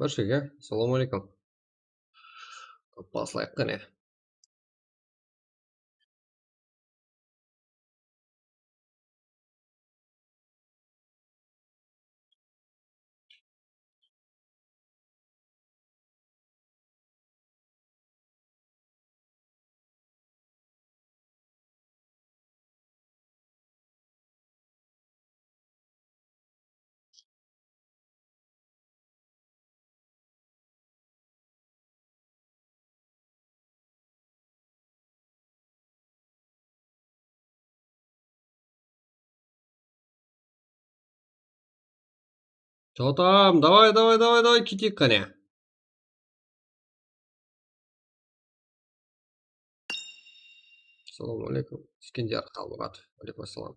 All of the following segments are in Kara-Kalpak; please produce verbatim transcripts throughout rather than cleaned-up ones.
Barshege, assalamu aleykum. Baslayıq qáne. Jotam, davay, davay, davay, davay, keteyik qáne. Assalamu aleykum, Iskender Xalmuratov. Aleykum assalam.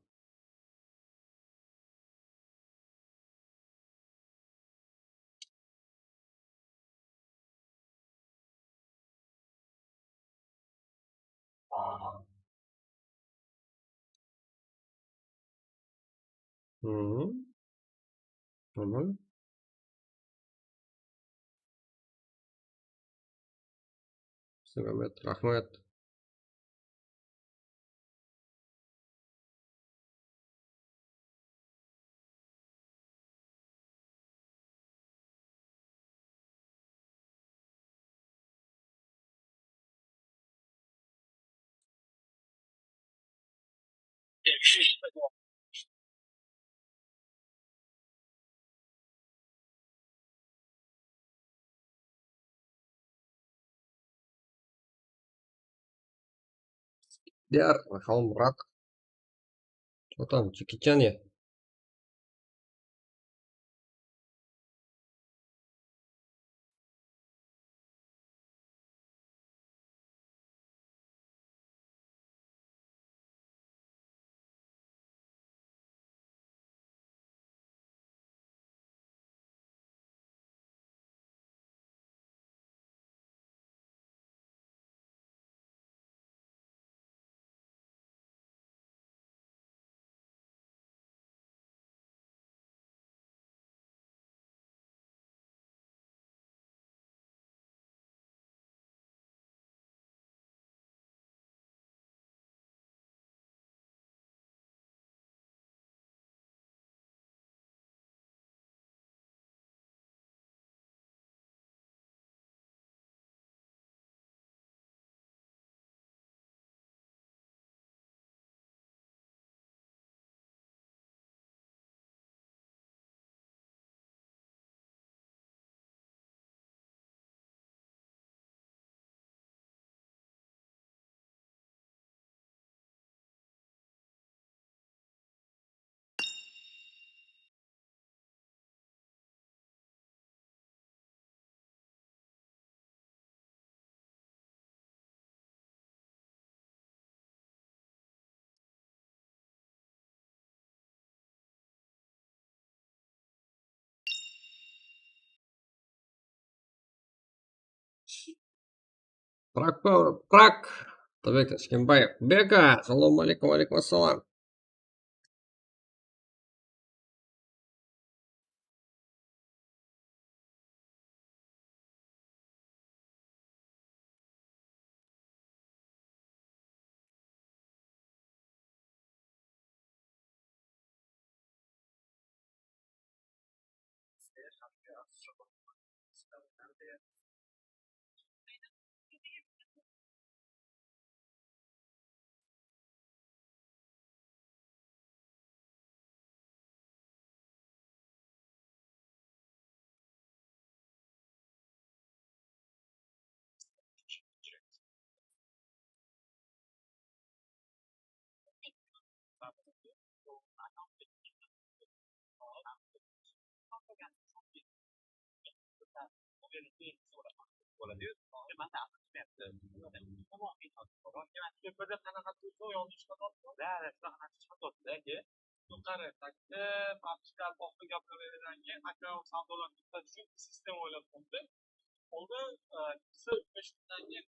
Hı. Tamam. Selamet, raxmet. Diyar, Xalmurat. Что там, Джеки Чан ya? Prag, Prag. Tabek Tashkenbaev. Beka, assalomu aleykum, aleykum assalom. Yuqarı takta, praktika, boshqa gaplardan keyin aka savdolar bitta shu sistema o'ylab qo'ydi. Unda, e, kisi o'shandan keyin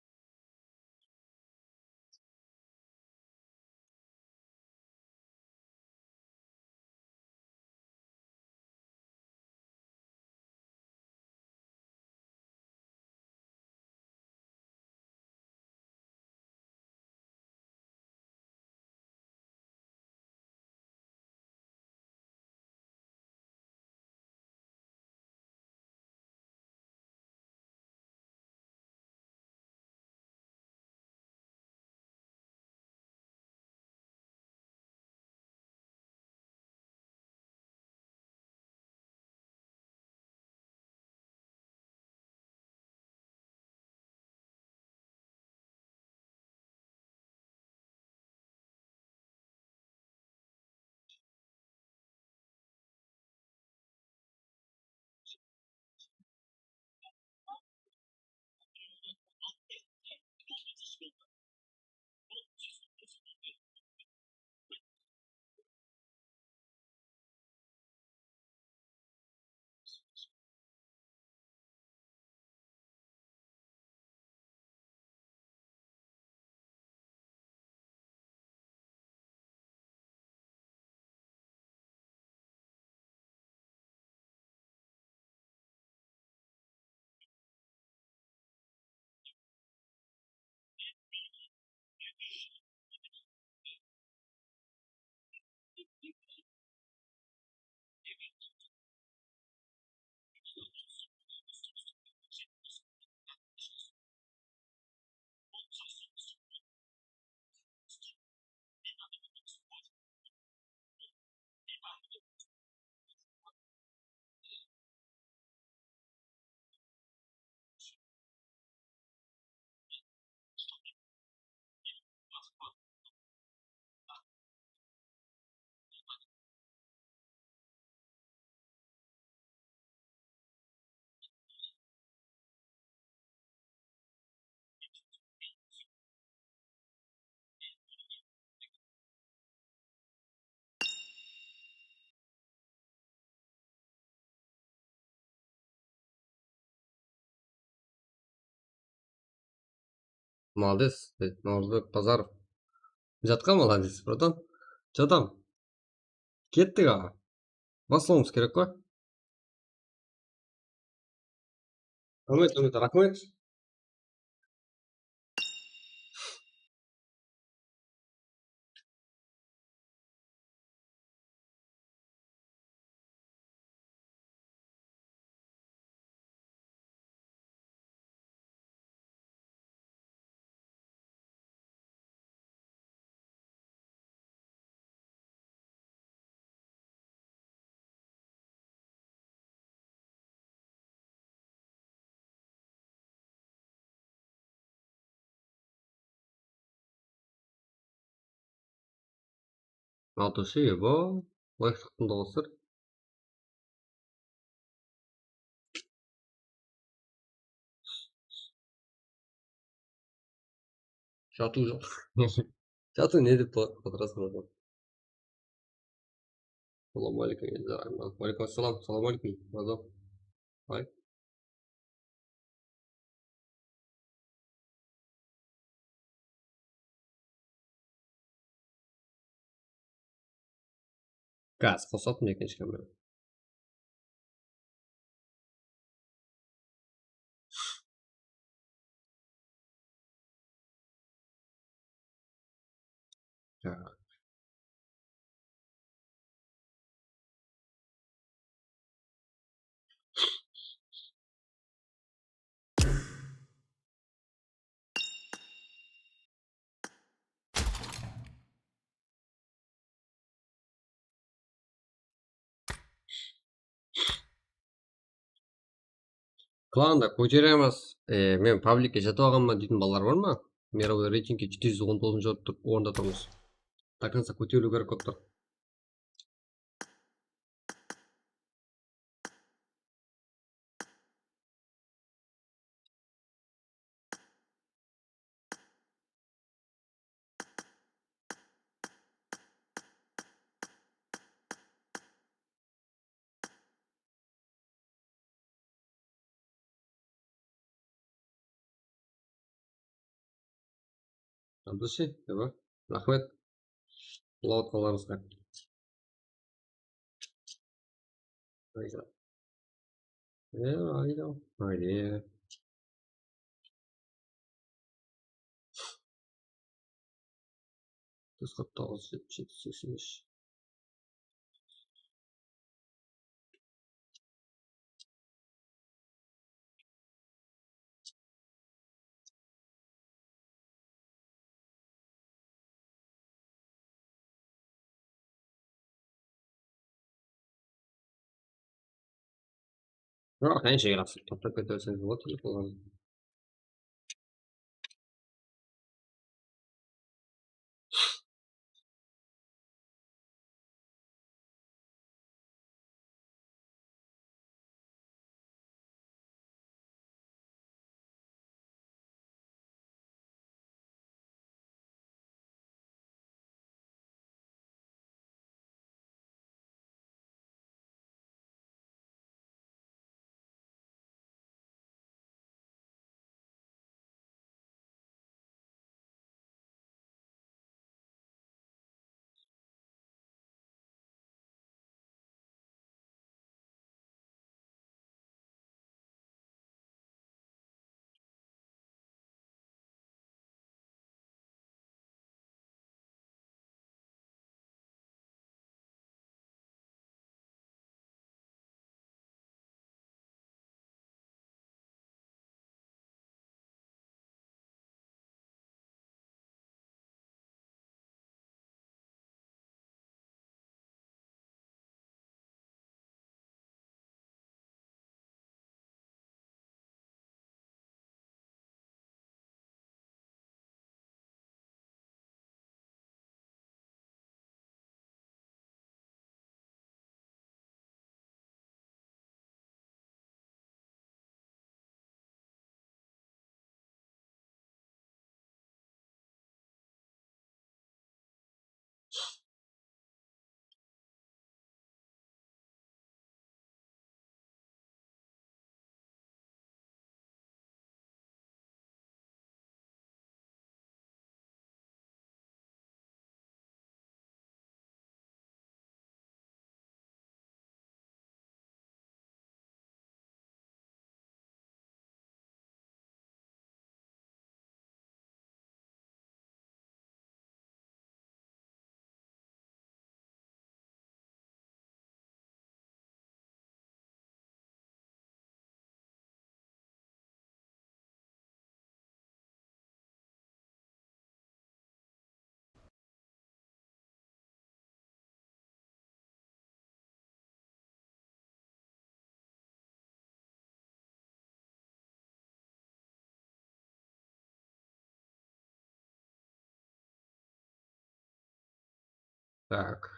Молодец, Nawrızbek Bazarov. Jatqa молодец, bratan. Jatam. Kettik, aǵa. Baslawımız kerek ǵoy. Raxmet, raxmet, raxmet. Altı şey bu. Layıqlıq tındı qosır. Jatıw jaq. Jatıw ne dep atırasız, bratan? Assalamu aleykum, Eldar Aymanov. Aleykum assalam. Assalamu aleykum, bratan. Ay. Gaz qosatın ekinshi kamera. Klanda kóteremiz. E, men publikke jetip alǵanman deytin balalar bar ma? Mirovoy reytingke jeti júz on toǵızınshı orında turıp, orında turmız. До конца kóteriliw kerek bolıp tur. Abdushe, ewa, raxmet. Qulap atqanlarıńızǵa. Ayda. E, ayda. Ayda. Toqsan toǵız, jetpis jeti, seksen úsh. Biraq, qanshayǵa toqtap kete berseńiz boladı, telefonlardı. Так.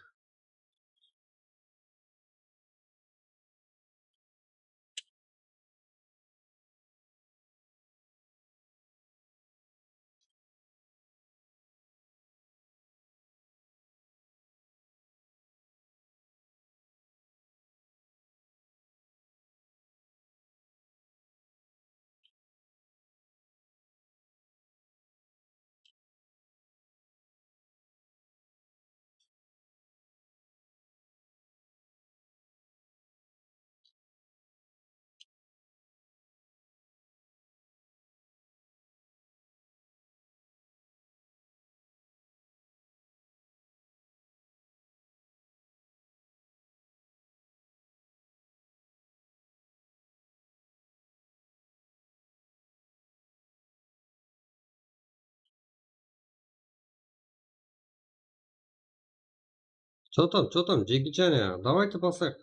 Что там, что там, Джеки Чан, ya? Давайте baslayıq.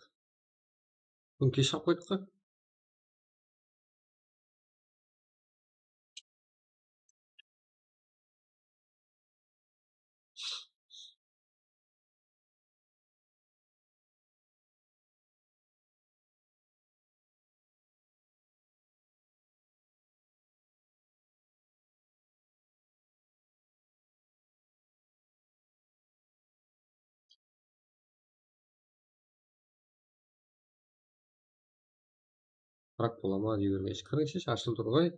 Búgin kesh qalıp qoydıq qa. Rak bola ma dey bermeyshi. Kirińshi, ashılıp tur ǵoy.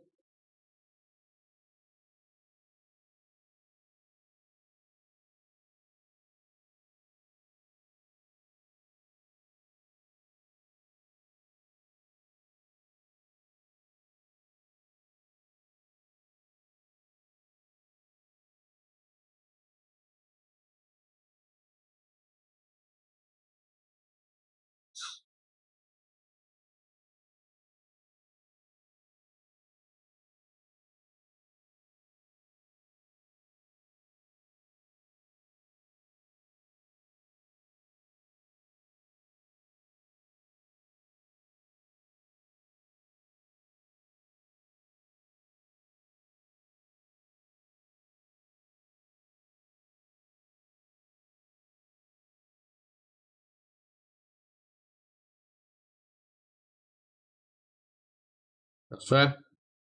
Jaqsı.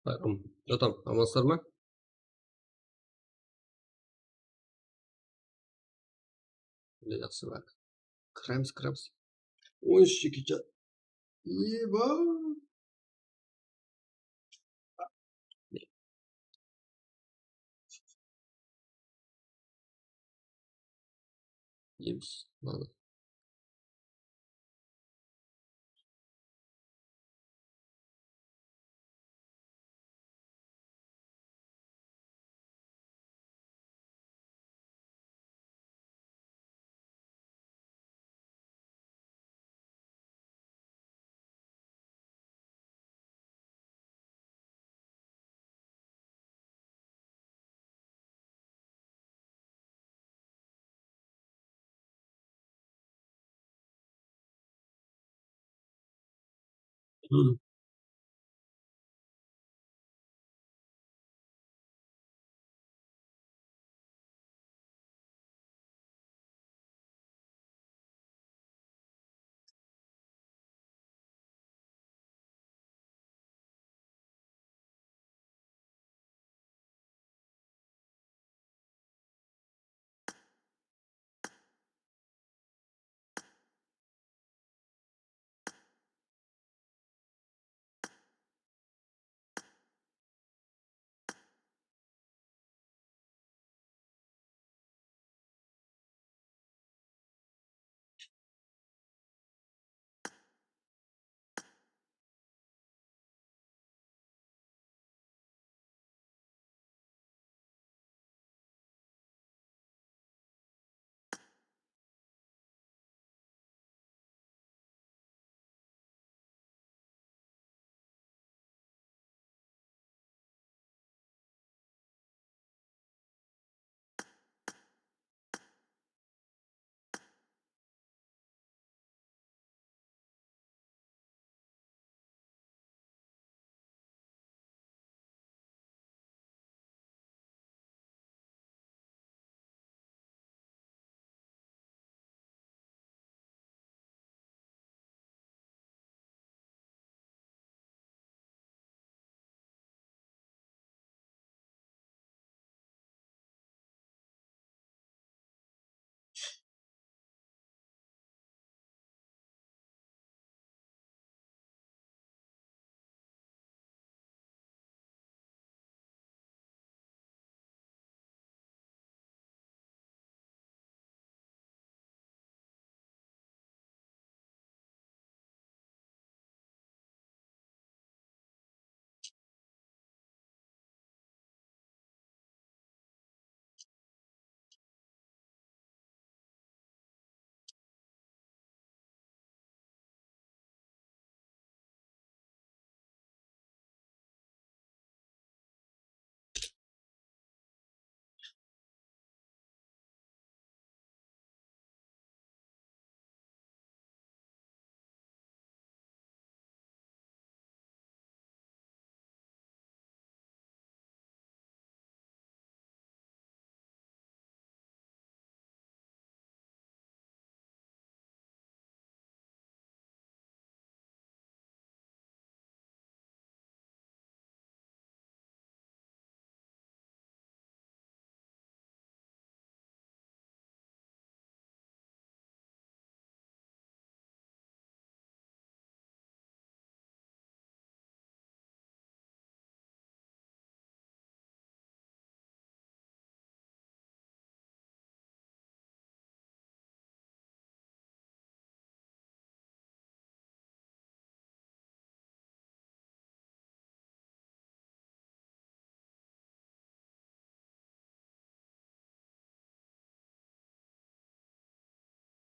Bayqım, что там, amansızlar ma? Jaqsı, bak. Kiremiz, kiremiz. On úsh Jeki Chan. Eba. Jemiz, ladno.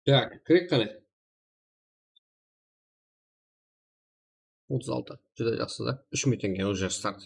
Так, kireyik qáne. Otız altı. Júdá jaqsı da. Úsh mıń teńge уже start.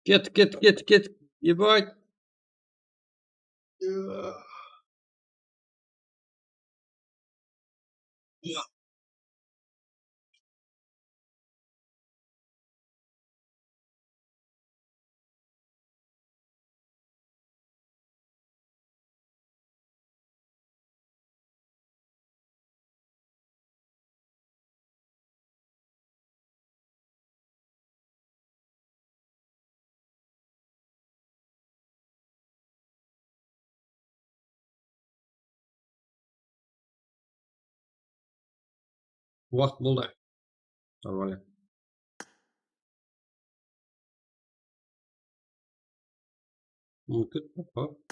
Ket, ket, ket, ket. Ебать. Waqıt boldı. Normalno. Mumkin. Hop.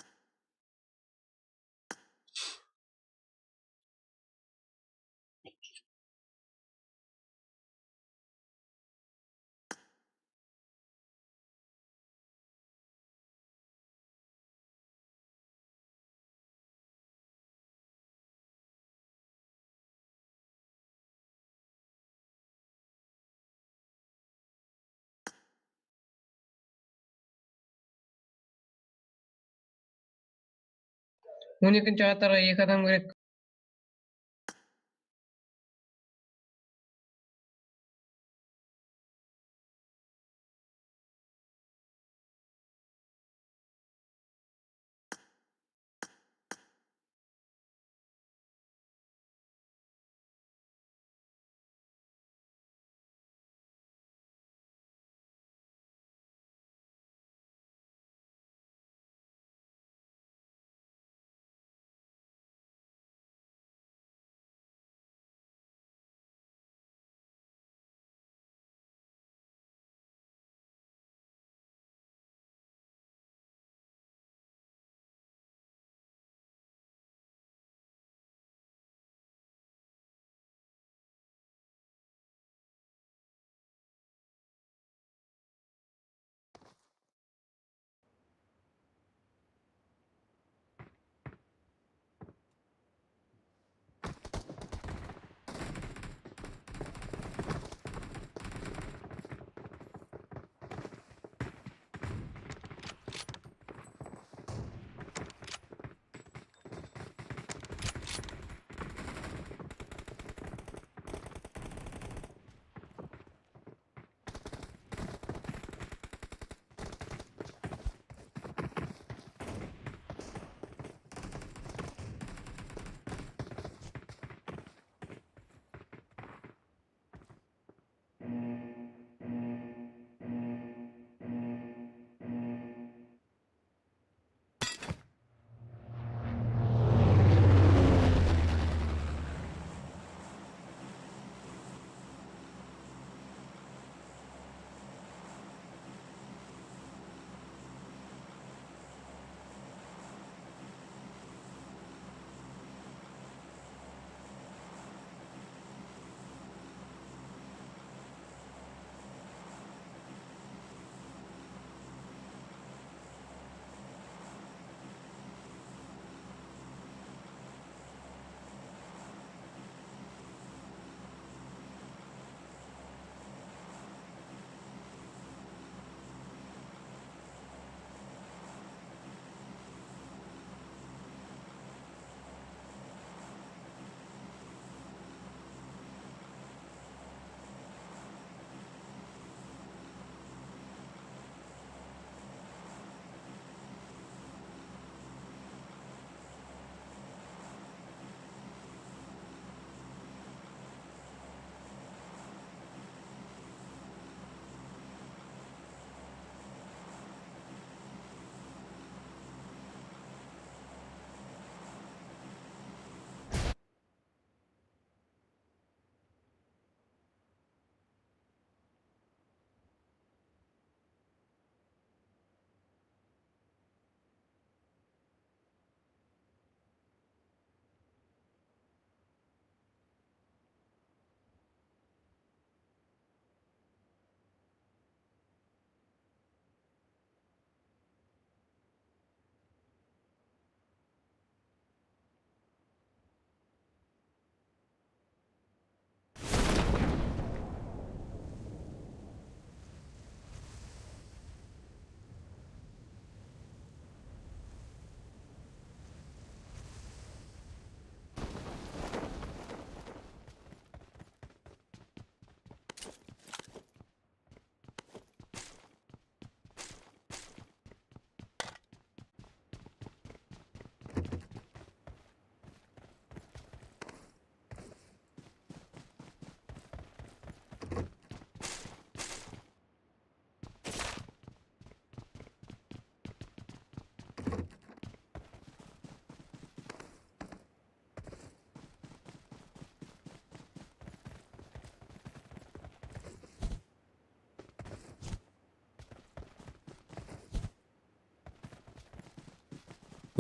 On ekinshi qatarǵa eki adam kerek.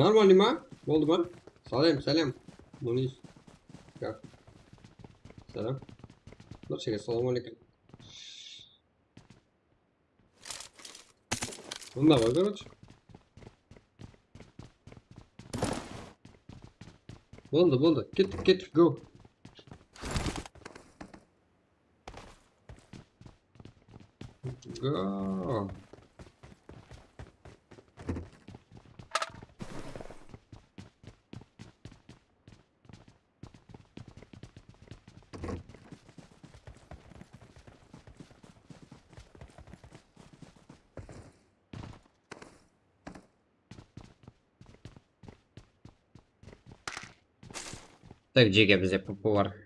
Нормально ma? Boldı ma? Salem, salem. Munis. Как? Salam. Bir shege, salam aleykum. Bunda qoy, короче. Boldı, boldı. Kettik, kettik, go. Go. Tak, jege bizde P P bar.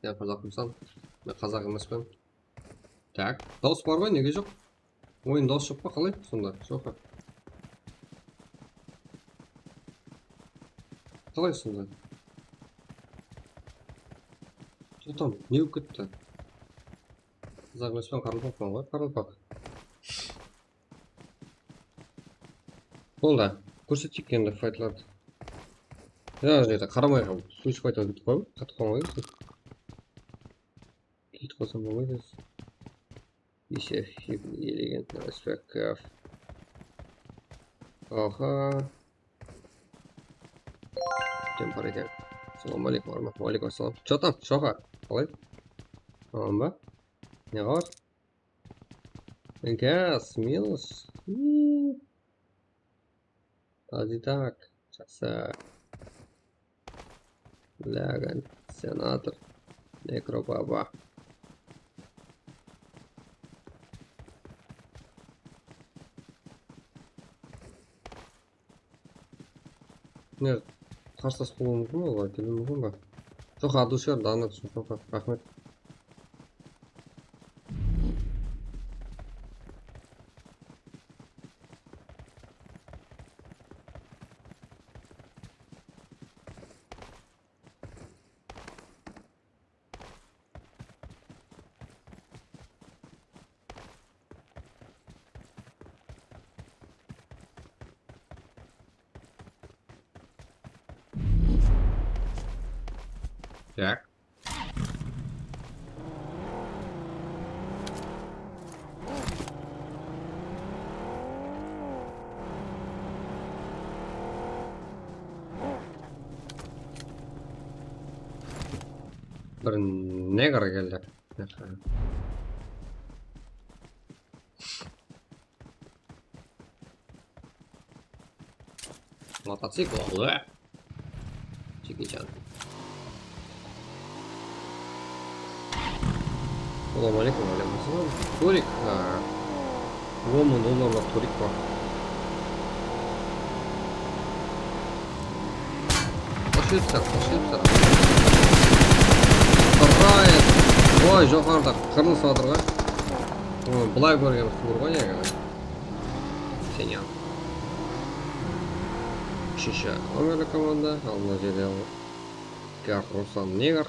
Ya, qazaqmısan? Men qazaq emespen. Tak, dawıs bar ǵoy, nege joq? Oyın dawıs joq pa, qalay sonda? Joq pa? Qalay sonda? Totam, ne bolıp ketti? Qazaq emespen, qaraqalpaqpan ǵoy, qaraqalpaq. Boldı. Kórseteyik endi faytlardı. Ya, jerde qaramay qaldı. Switch fayt atıp qoyıp, qatıp qalmay. Keytip qalsam bolmaydı. Ise elegant, respekt. Aha. Kim bar eken? Assalawma aleykum, warahmat. Wa aleykum assalam. Chё tam, Shoqa? Qalay? Aman ba? Ne bar? Gas, minus. Hii. Tadi tak. Jaqsı. Lagan, senator, nekrobaba. Ne, qarsılas bolıwı múmkin ba, olar keliwi múmkin ba? Joq, adı shıǵar, dana túsin, joq, raxmet. Tak. Bir negr keldi. Motocikl aldı. Jekechan. Assalawma aleykum, wa aleykum assalam. Torik, ha, on mıń dollarlıq torik bar. Qoshıpsar, qoshıpsar. Qırray. Oy, joqarıda qırılıp atır ǵoy. Oy, bılay kórgen qıvır ǵoy, ne? Sen ya. Úshinshi nomerli komanda, al mına jerde Ruslan Negr.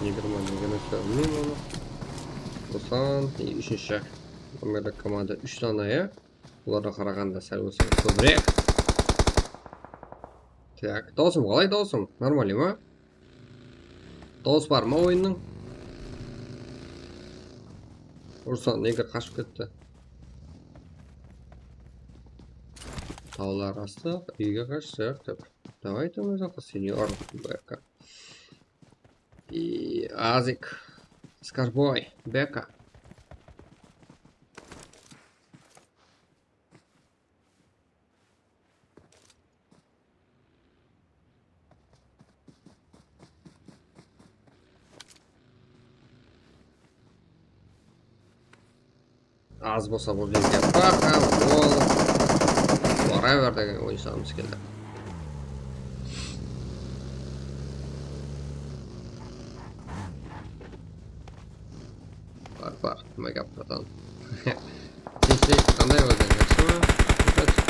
Negr ma, Negr emes, bilmeymen onı. Ruslan, e, úshinshi nomerli komanda úsh dana, ya. Bularǵa qaraǵanda sál bolsa kóbirek. Tak, dawısım qalay, dawısım? Normalnıy ma? Dawıs bar ma oyınnıń? Ruslan, Negr qashıp ketti. Tawlar astıq, úyge qashsaq dep. Давай, давай, senior, B K. I Azik, Skarboy, B K. Az bolsa bul jerge baqa, ol, whatever degen oyınshılarımız keldi. Oppa, nima gáp, bratan? Tinchlik qanday óziń, jaqsımı? Oppa.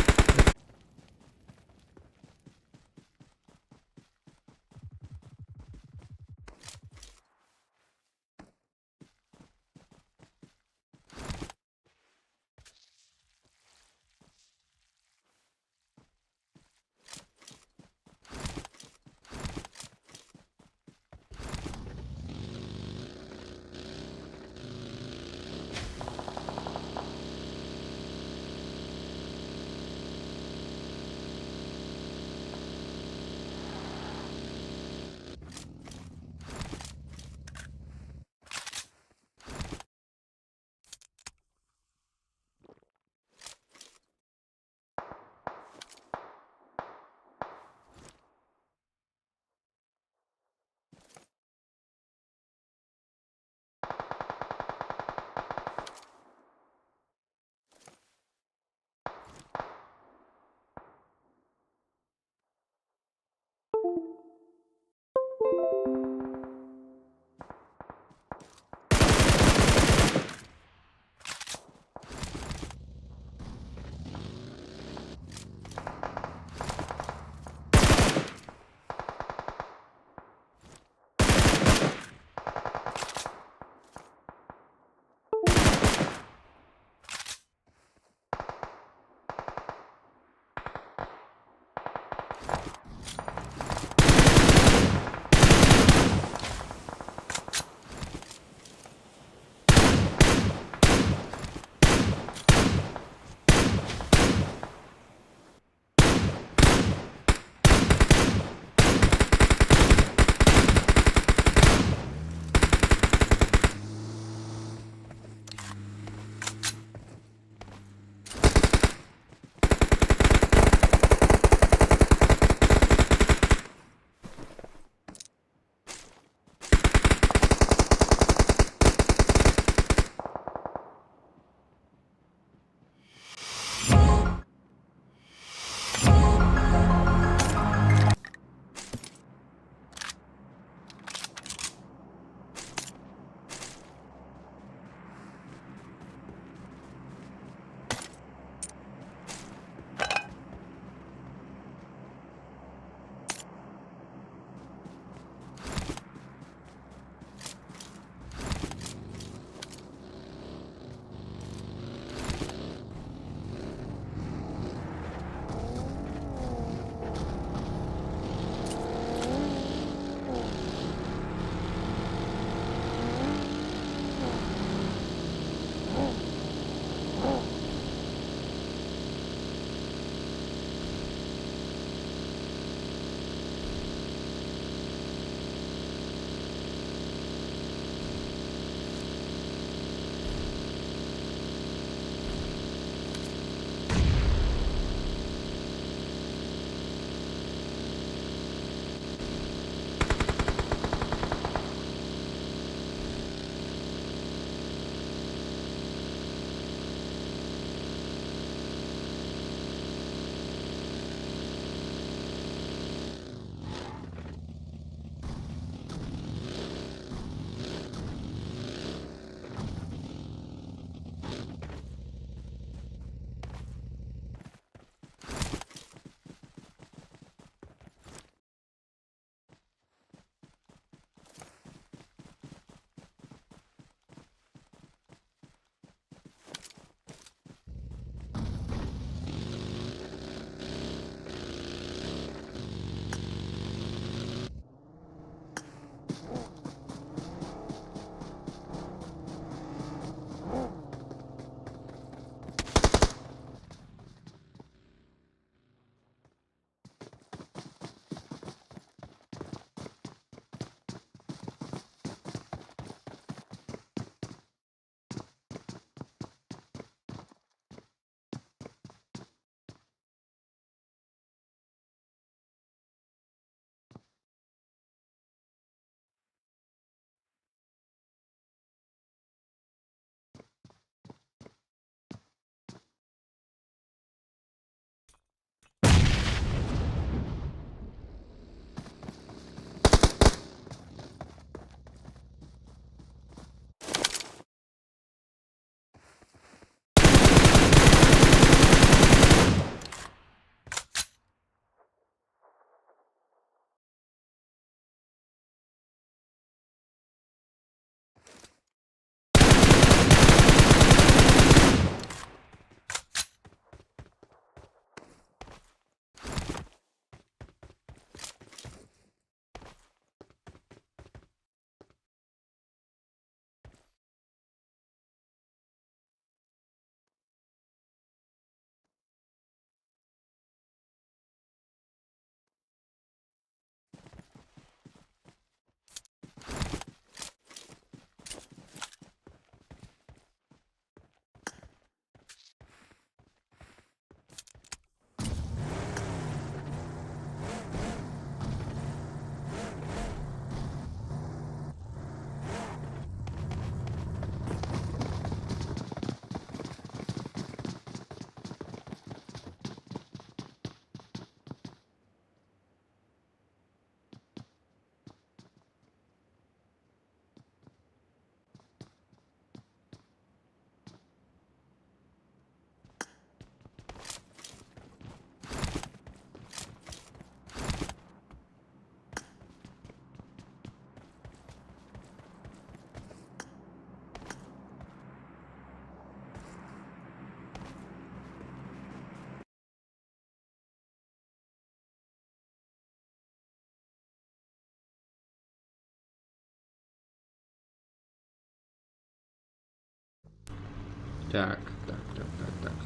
Tak, tak, tak, tak, tak.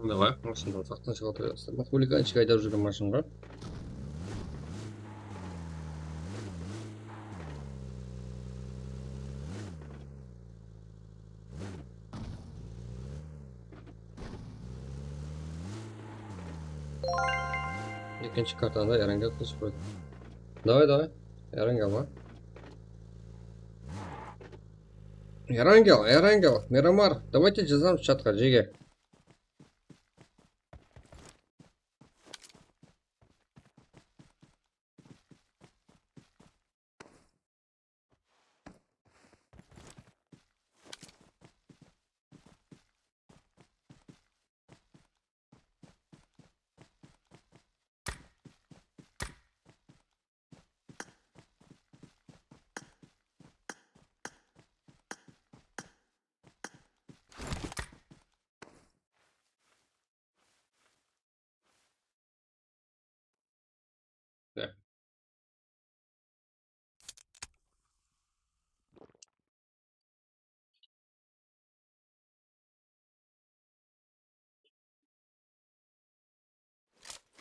Давай, mashinadan saqtan shıǵa turasın. Xuliganchik aydap júrgen mashinǵa. Ekinshi kartanı da Erangel qosıp qoydı. Davay, davay. Erangel ba? Erangel, Erangel, Miramar. Давайте jazamız chatqa, jege.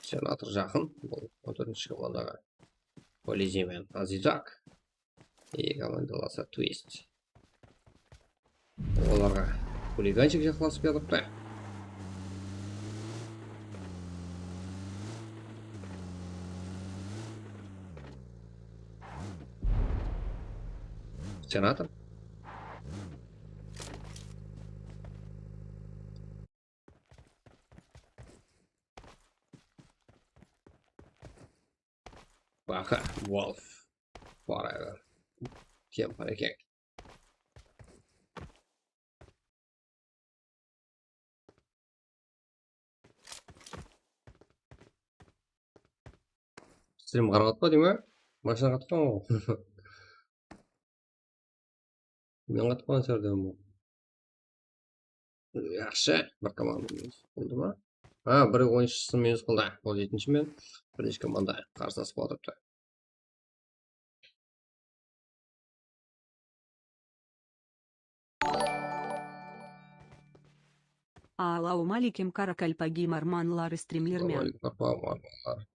Senator jaqın, bul on tórtinshi komandaǵa. Poliziymen Azizak. Ege komandalasa Twist. Olarǵa xuliganchik jaqlasıp jatırıptı. Senator. Baqı, Wolf. Forever. Kempir eken. Strim qarap atpa deyme? Mashina qatıp qalǵan ǵoy. Men qatıp qalǵan shıǵar degen bol. Yaqshı, bir komanda minus boldı ma? Ha, bir oyınshısı minus qıldı. Ol jetinshi men, birinshi komanda qarsılasıp otırıptı. Alawma aleykum, qarakalpagim armanlar, strimlermen. Alawma aleykum, qarakalpagim armanlar.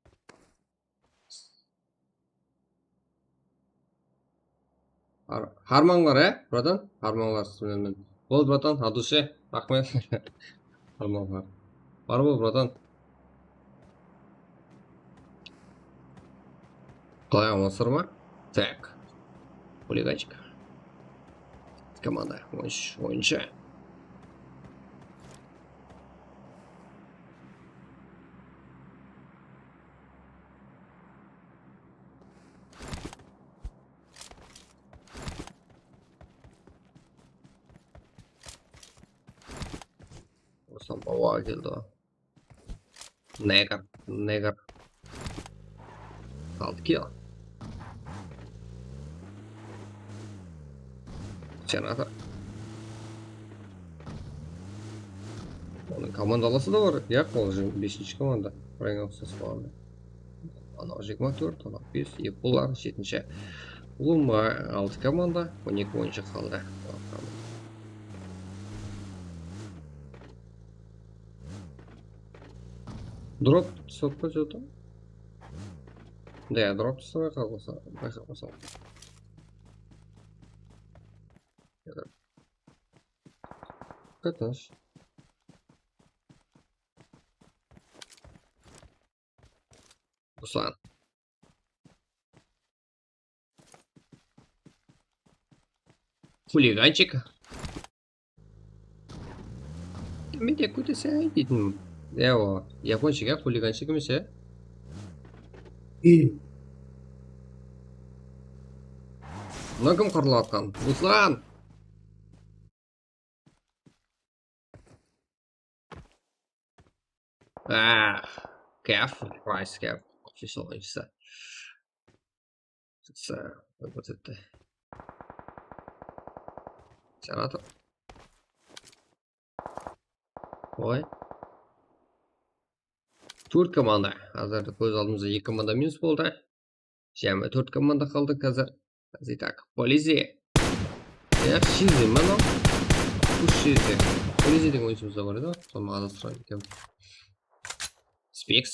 Har-, harmańlar, e, bratan? Harmańlar, strimlermen. Bol, bratan, от души, raxmet. Harmańlar. Bar bol, bratan. Qalay, aman-sır ma? Tak. Xuliganchik. Komanda on úsh, oyınshı. Ruslan bawa keldi ǵoy. Neger, neger. Altı kill. Senator. Onıń komandalası da bar. Yaq, ol jı-, besinshi komanda. Rayonǵa uqsas qaladı. Anaw jigirma tórt, anaw bes, e, bular jetinshi. Ulıwma altı komanda, on eki oyınshı qaldı. Drop tutıp pa jolda? Da, drop tutıp pa, qalmasa, bayqamasa. Qatnash. Ruslan. Xuliganchik. Men de kúteseń deytin. Ya, o yaponshik, ya, xuliganshik emes, ya. Mına kim qırılıp atqan? Ruslan! Ah, Kef, Price Kef, official oyınshısı. Kórsetti. Senator. Oy. Tórt komanda. Házir kóz aldımızda eki komanda minus boldı. Jámi tórt komanda qaldıq házir. Itak, poliziya. Yaxshi, mınaw. Ush jezi. Poliziya degen oyınshımız da bar edi. Sonı adastırǵan eken. Spix.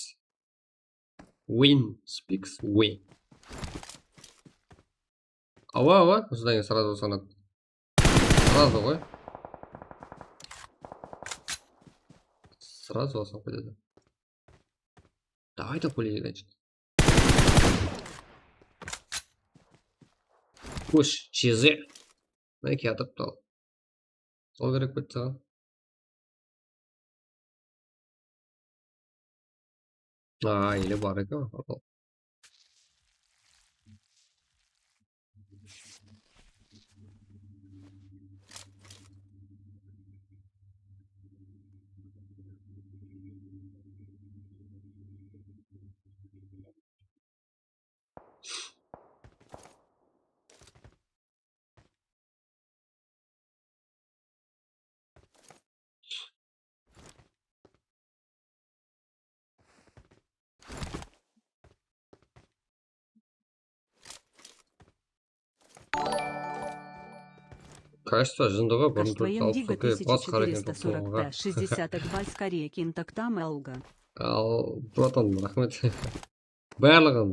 Win. Spix win. Awa, awa. Usıdan keyin srazu basqan edi. Srazu ǵoy. Srazu basqan qoydı. Давай, da poliziya. Kósh, jezi. Mine, kiyatırıptı al. Sol kerek boldı saǵan. Aa, ele bar eken. Качество jındıǵı bir tórt júz alpıs okey, bas qara eken toqsanǵa. Al, bratan, raxmet. Barlıǵın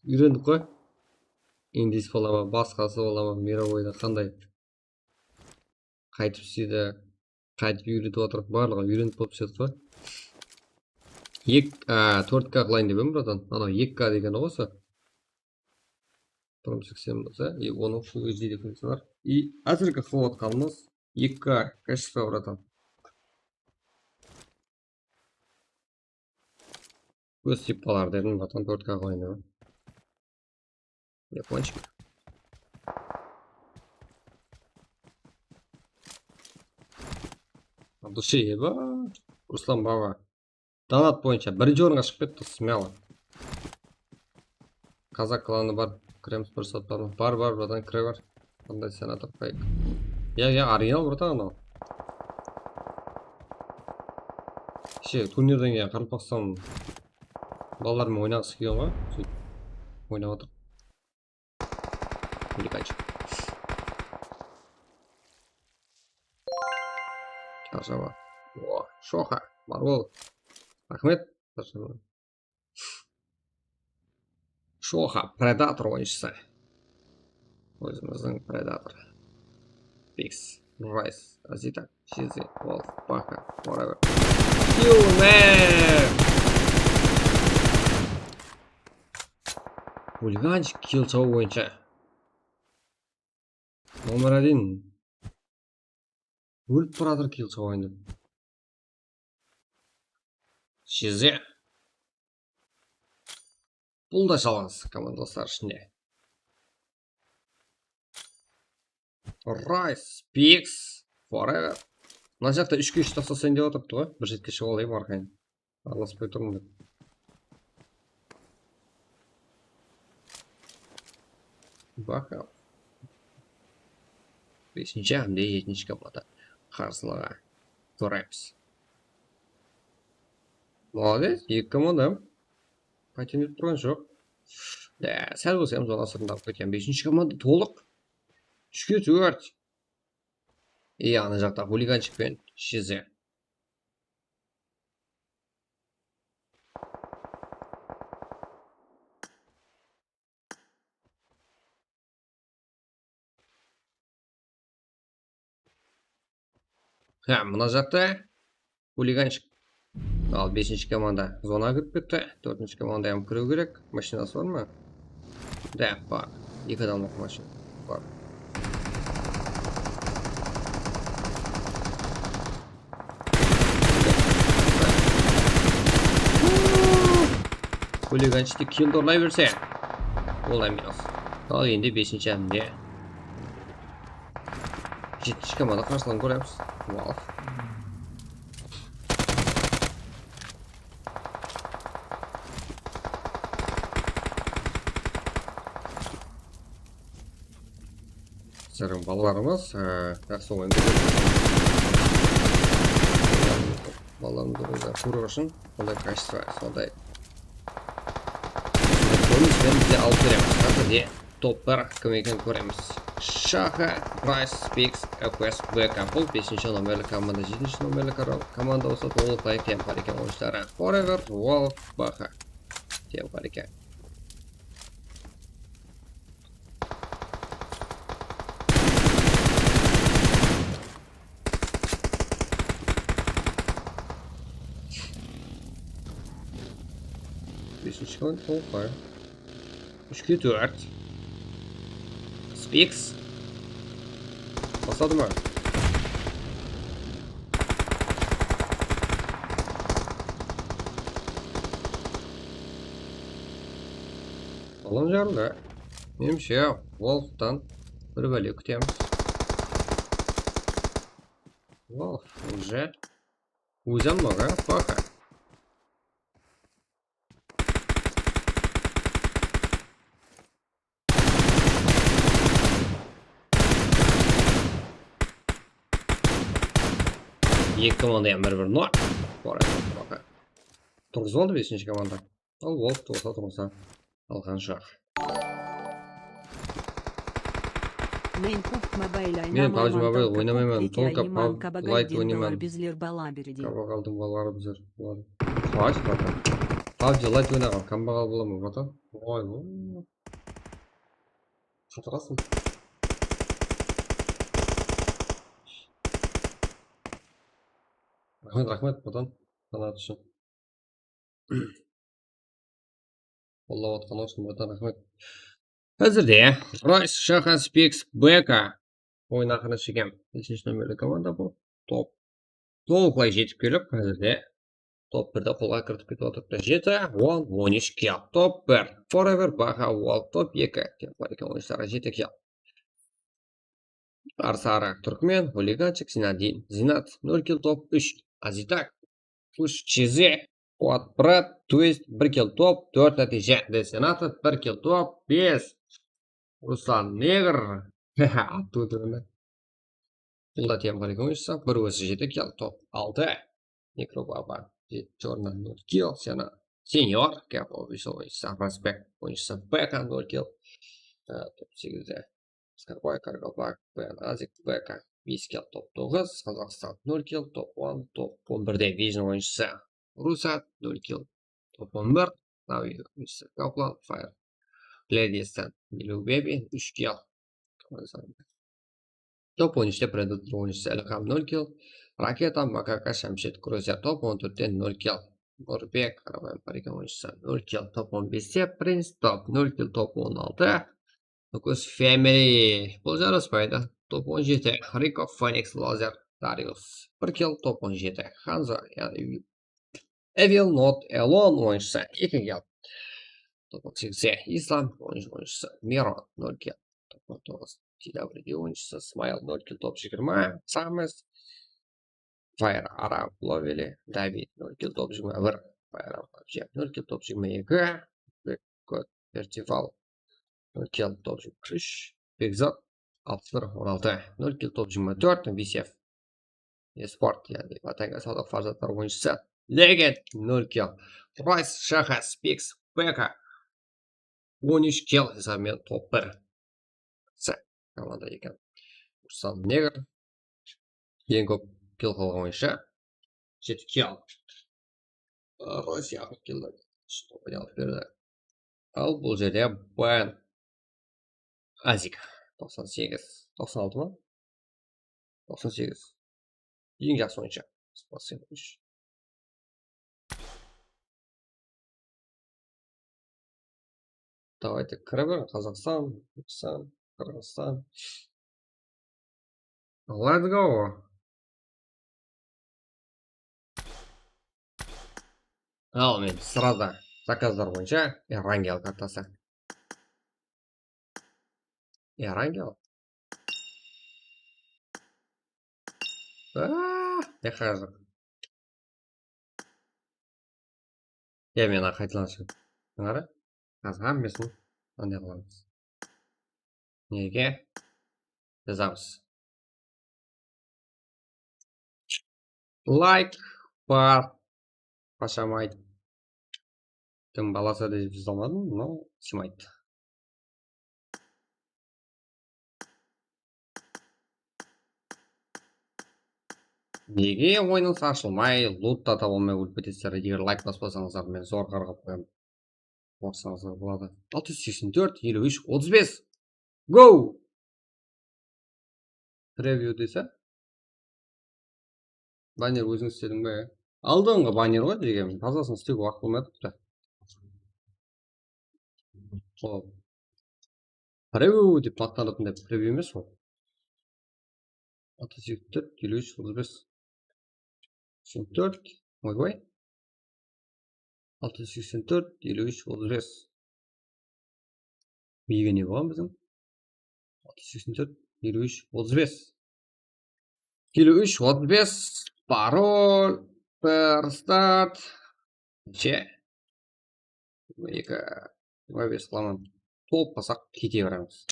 úyrendik ǵoy. Indis bola ma, basqası bola ma, mirovoyda qanday, qaytıp isleydi, qaytıp úyretip atırıq, barlıǵın úyrenip bolıp isleyatıq ǵoy. Ek, a, tórt K qılayın dep edim, bratan. Anaw eki K degeni ǵoy usı. Bir mıń seksen bolsa, e, onıń Full H D defen bar. I házirgi qılıp atqanımız eki K kachestwo, bratan. Kóz tiyip qalar dedim, bratan, tórt K qılayın dep. Yaponchik. От души, eba. Ruslan baba. Donat boyınsha birinshi orınǵa shıǵıp ketti, smelo. Kazak klanı bar. Kiremiz bir saat bar ma? Bar, bar, bratan, kire ber. Qanday senator payk. Ya, ya, original, bratan, anaw. She, turnirden keyin Qaraqalpaqstan balalar menen oynaǵısı kelgen ǵoy. Sóytip oynap atır. Хулиганчик. Tarjama. O, Shoxa, bar bol. Raxmet. Tarjama. Shoxa, Predator oyınshısı. Ózimizdiń Predator. Biggs, Rice, Azita, Shizzy, Wolf, Baka, forever. Kill man! Хулиганчик, kill shıǵıw boyınsha. Nomer один. Ólip baratır kill shıǵayın dep. Shizzy. Bul da jalǵız komandalıslar ishinde. Rice, Biggs, forever. Mına jaqta úshke úsh taslasayın dep otırıptı ǵoy. Bir jetke shıǵıp alayın arqayın. Aralaspay turıń dep. Baka. Besinshi hámde jetinshi komanda qarsılıǵa. Kóremiz. Molodec, eki komanda hám. Qaytayın dep turǵan joq. Da, sál bolsa hám zona sırtında alıp ketken besinshi komanda tolıq. Úshke tórt. I, ana jaqta Xuliganchik penen Shize. Ha, mına jaqta Xuliganchik. Al, besinshi komanda zonaǵa kirip ketti. Tórtinshi komanda hám kiriw kerek. Mashinası bar ma? Da, bar. Eki adamlıq mashina bar. Xuliganchikti kill urlay berse. Ol minus. Al, endi besinshi hámde. Jetinshi komanda qarsılań kóremiz. Wow. Bizlerdiń balalarımız, e, jaqsı oyın kóredi. Alamız da kóriw ushın bunday качество, sonday kórinis penen bizde alıp beremiz. Házirde top bir kim eken kóremiz. Shaha, Price, Speaks, F S, B K. Bul besinshi nomerli komanda, jetinshi nomerli karo-, komanda bolsa tolıqlay temp bar eken oyınshıları. Forever, Wolf, Baha. Temp bar eken. Besinshi komanda tolıqlay. Úshke tórt. Speaks. Basladı ma? Alam jarıldı. Menimshe, Wolftan bir bále kútemiz. Wolf, уже. Ózi almaǵa, Baha. Eki komanda hám bir bir nol. Turǵızıp aldı besinshi komanda. Al, Wolf turǵısa, turǵısa. Alǵan shaq. Men PUBG Mobile oynamayman, только PUBG Lite oynaman. Bizler bala beredi. Kambagʻaldıń balaları bizler. Haj, bratan. PUBG Lite oynaǵan kambagʻal bola ma, bratan? Oy, oy. Qatırasın. Raxmet, raxmet, bratan. Qanaat ushın. Qollap atqanıń ushın, bratan, raxmet. Házirde Rice, Shaha, Speaks, B K. Oyın aqırına shekem besinshi nomerli komanda bul. Top. Tolıqlay jetip kelip, házirde top birdi qolǵa kiritip ketip atırıptı. Jeti, on, on úsh kill. Top bir. Forever, Baha, Wolf, top eki. Temp bar eken oyınshıları, jeti kill. Arsarı Túrkmen, Xuliganchik, Zinadin, Zinat, nol kill, top úsh. Azitak, Kush, Chizi, Quwat, Brat, Twist, bir kill, top tórt nátiyje. De Senator, bir kill, top bes. Ruslan Negr. Attı ótirimen. Bul da temp bar eken oyınshısı. Bir ózi jeti kill, top altı. Mikrobaba, Jordan, nol kill, Sena, Senior, Kap, oyınshısı, Prospekt, oyınshısı, B K, nol kill. Top segizde Skarboy, Kargalpak, Bayan Azik, B K, bes kill, top toǵız, Qazaqstan, nol kill, top on, top on birde Vision oyınshısı, Rusat, nol kill, top on bir, Navi oyınshısı, Kaplan, Fire, Gladistan, Lil Baby, úsh kill. Top on úshte Predator oyınshısı Ilham, nol kill, Raketa, Makaka, Shamshed, Cruiser, top on tórtte nol kill, Nurbek, Qarabayım Parika oyınshısı, nol kill, top on beste Prince, top nol kill, top on altı, Nukus Family, bul jaraspaydı, top on jeti, Rico, Phoenix, Lazer, Darius, bir kill, top on jeti, Hanzo, yaǵnıy Evil Not Alone oyınshısı, eki kill. Top on segizde Islam, oyınshı, oyınshısı Miron, nol kill. Top on toǵız, T W D oyınshısı Smile, nol kill, top jigirma, Sames, Fire, Arab, Lovely, David, nol kill, top jigirma bir, Bayram Abjep, nol kill, top jigirma eki, Black God, Percival, nol kill, top jigirma úsh, Begzat, alpıs bir, on altı, nol kill, top jigirma tórt, Visef, Esport, yaǵnıy Vatanga sawda qarzatlar oyınshısı, Legend, nol kill, Rice, Shaha, Speaks, B K, on úsh kill esabı menen top bir. Komanda eken. Ruslan Negr. Eń kóp kill qılǵan oyınshı. Jeti kill. Rossiya kill alıp berdi. Al, bul jerde Bayan Azik. Toqsan segiz. Toqsan altı ma? Toqsan segiz. Eń jaqsı oyınshı. Спасибо. Давайте, kirip, Qazaqstan, Turkistan, Qırǵızstan. Let's go. Al, men sırada zakazlar boyınsha Erangel kartası. Erangel. Aaa, ne qazıq. Ya, men qaytalanshın. Qara. Házir hámmesin anday qılamız. Nege? Jazamız. Layk. Bar. Pashamaydı. Kim balasa da jep almadım, no, sıymaydı. Nege oyınıńız ashılmay, loot ta taba almay ólip ketesizler? Eger layk baspasańızlar, men zor qarǵap qoyaman. Bassańızlar boladı. Altı júz seksen tórt, eliw úsh, otız bes. Go! Preview dese. Banner óziń islediń be? Aldınǵı banner ǵoy, degen. Tazasın islewge waqıt bolmay atırıptı. Hop. Preview dep maqtanatınday preview emes ol. Altı júz seksen tórt, eliw úsh, otız bes. Seksen tórt, oy, oy. Altı júz seksen tórt, eliw úsh, otız bes. Miyge ne bolǵan biziń? Altı júz seksen tórt, eliw úsh, otız bes. Eliw úsh, otız bes, parol, bir start. Neshe? Eki, jigirma bes qılaman. Tolıp qalsaq, kete beremiz.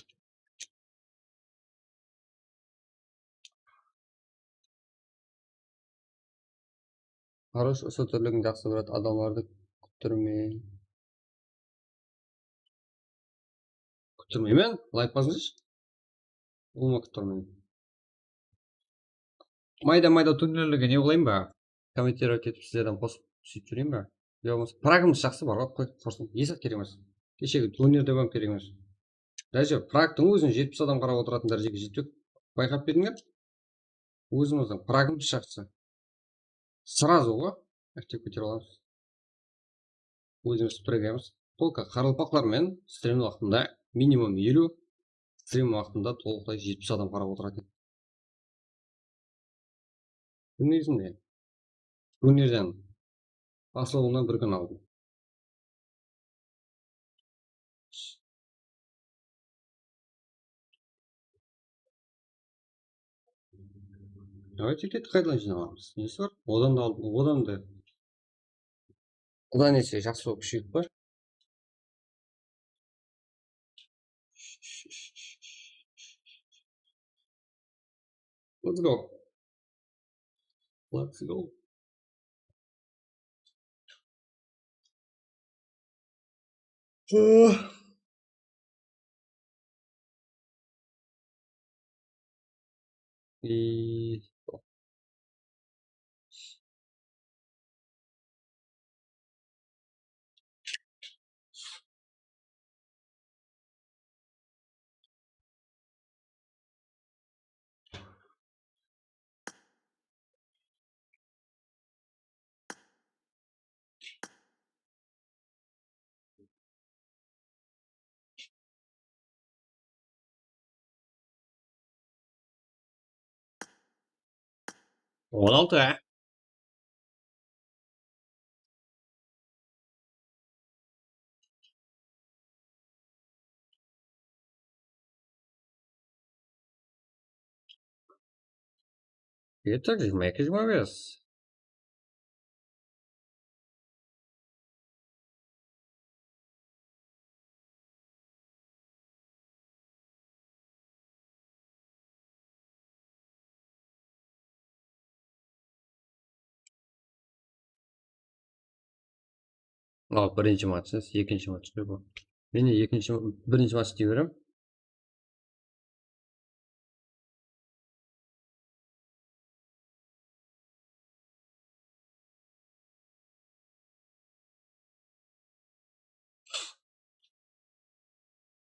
Хорош, usı túrligin jaqsı kóredi, adamlardı kúttirmey. Kúttirmeymen, layk basıńızshı. Ulıwma kúttirmeymen. Mayda-mayda turnilerge ne qılayın ba? Kommentariyge ketip sizlerden qosıp sóytip júreyin ba? Ya bolmasa, pragımız jaqsı bar ǵoy, qoy, qorsın. Esaq kerek emes. Keshegi turnirde bám kerek emes. Даже pragtıń ózin jetpis adam qarap otıratuǵın dárejege jetpek. Bayqap pa edińler? Ózimizdiń pragımız jaqsı. Сразу ǵoy, ártep kete alamız. Ózimiz birgemiz. Только qaraqalpaqlar menen strim waqtında minimum eliw, strim waqtında tolıqlay jetpis adam qarap otıratuǵın. Kúnniń izinde. Turnirden basılıwınan bir kún aldın. Давайте, ket, qaytadan jıynalamız. Nesi bar? Odan da aldın, odan da. Quday neyse, jaqsı bolıp kúsheyip bar. Let's go. Let's go. И On altı. Etik, jigirma eki, jigirma bes. Al, birinshi match, ekinshi match bu. Mine, ekinshi, birinshi match dey berem.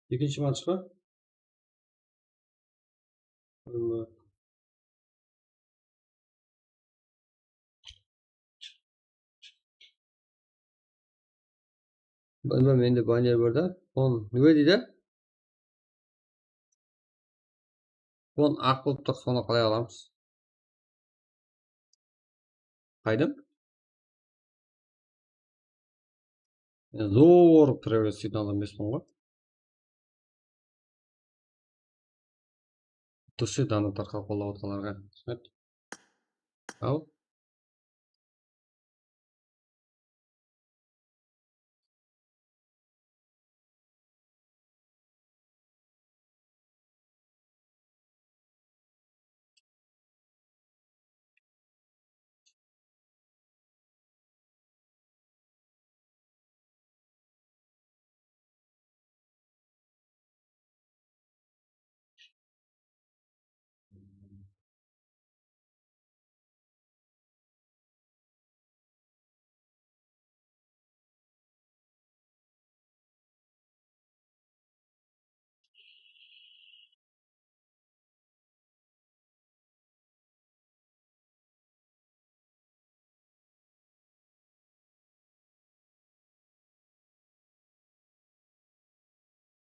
Ekinshi match pa? Bilmem, mende banner bar da. Onı nege deydi? Onı aq bolıp tur, sonı qalay alamız? Qaydan? Men zor kire beredi, signal emespen ǵoy. Dushe dana tarqalǵan qollap atqanlarǵa raxmet. Al.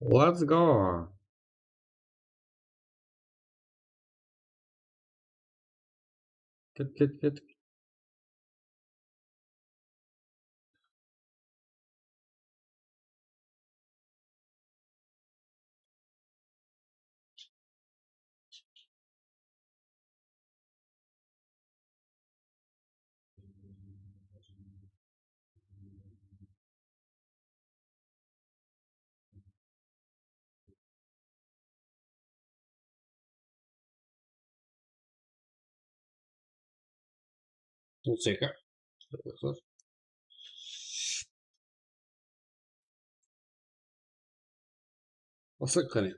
Let's go. Ket, ket, ket. Otız eki. Baslayıq qáne.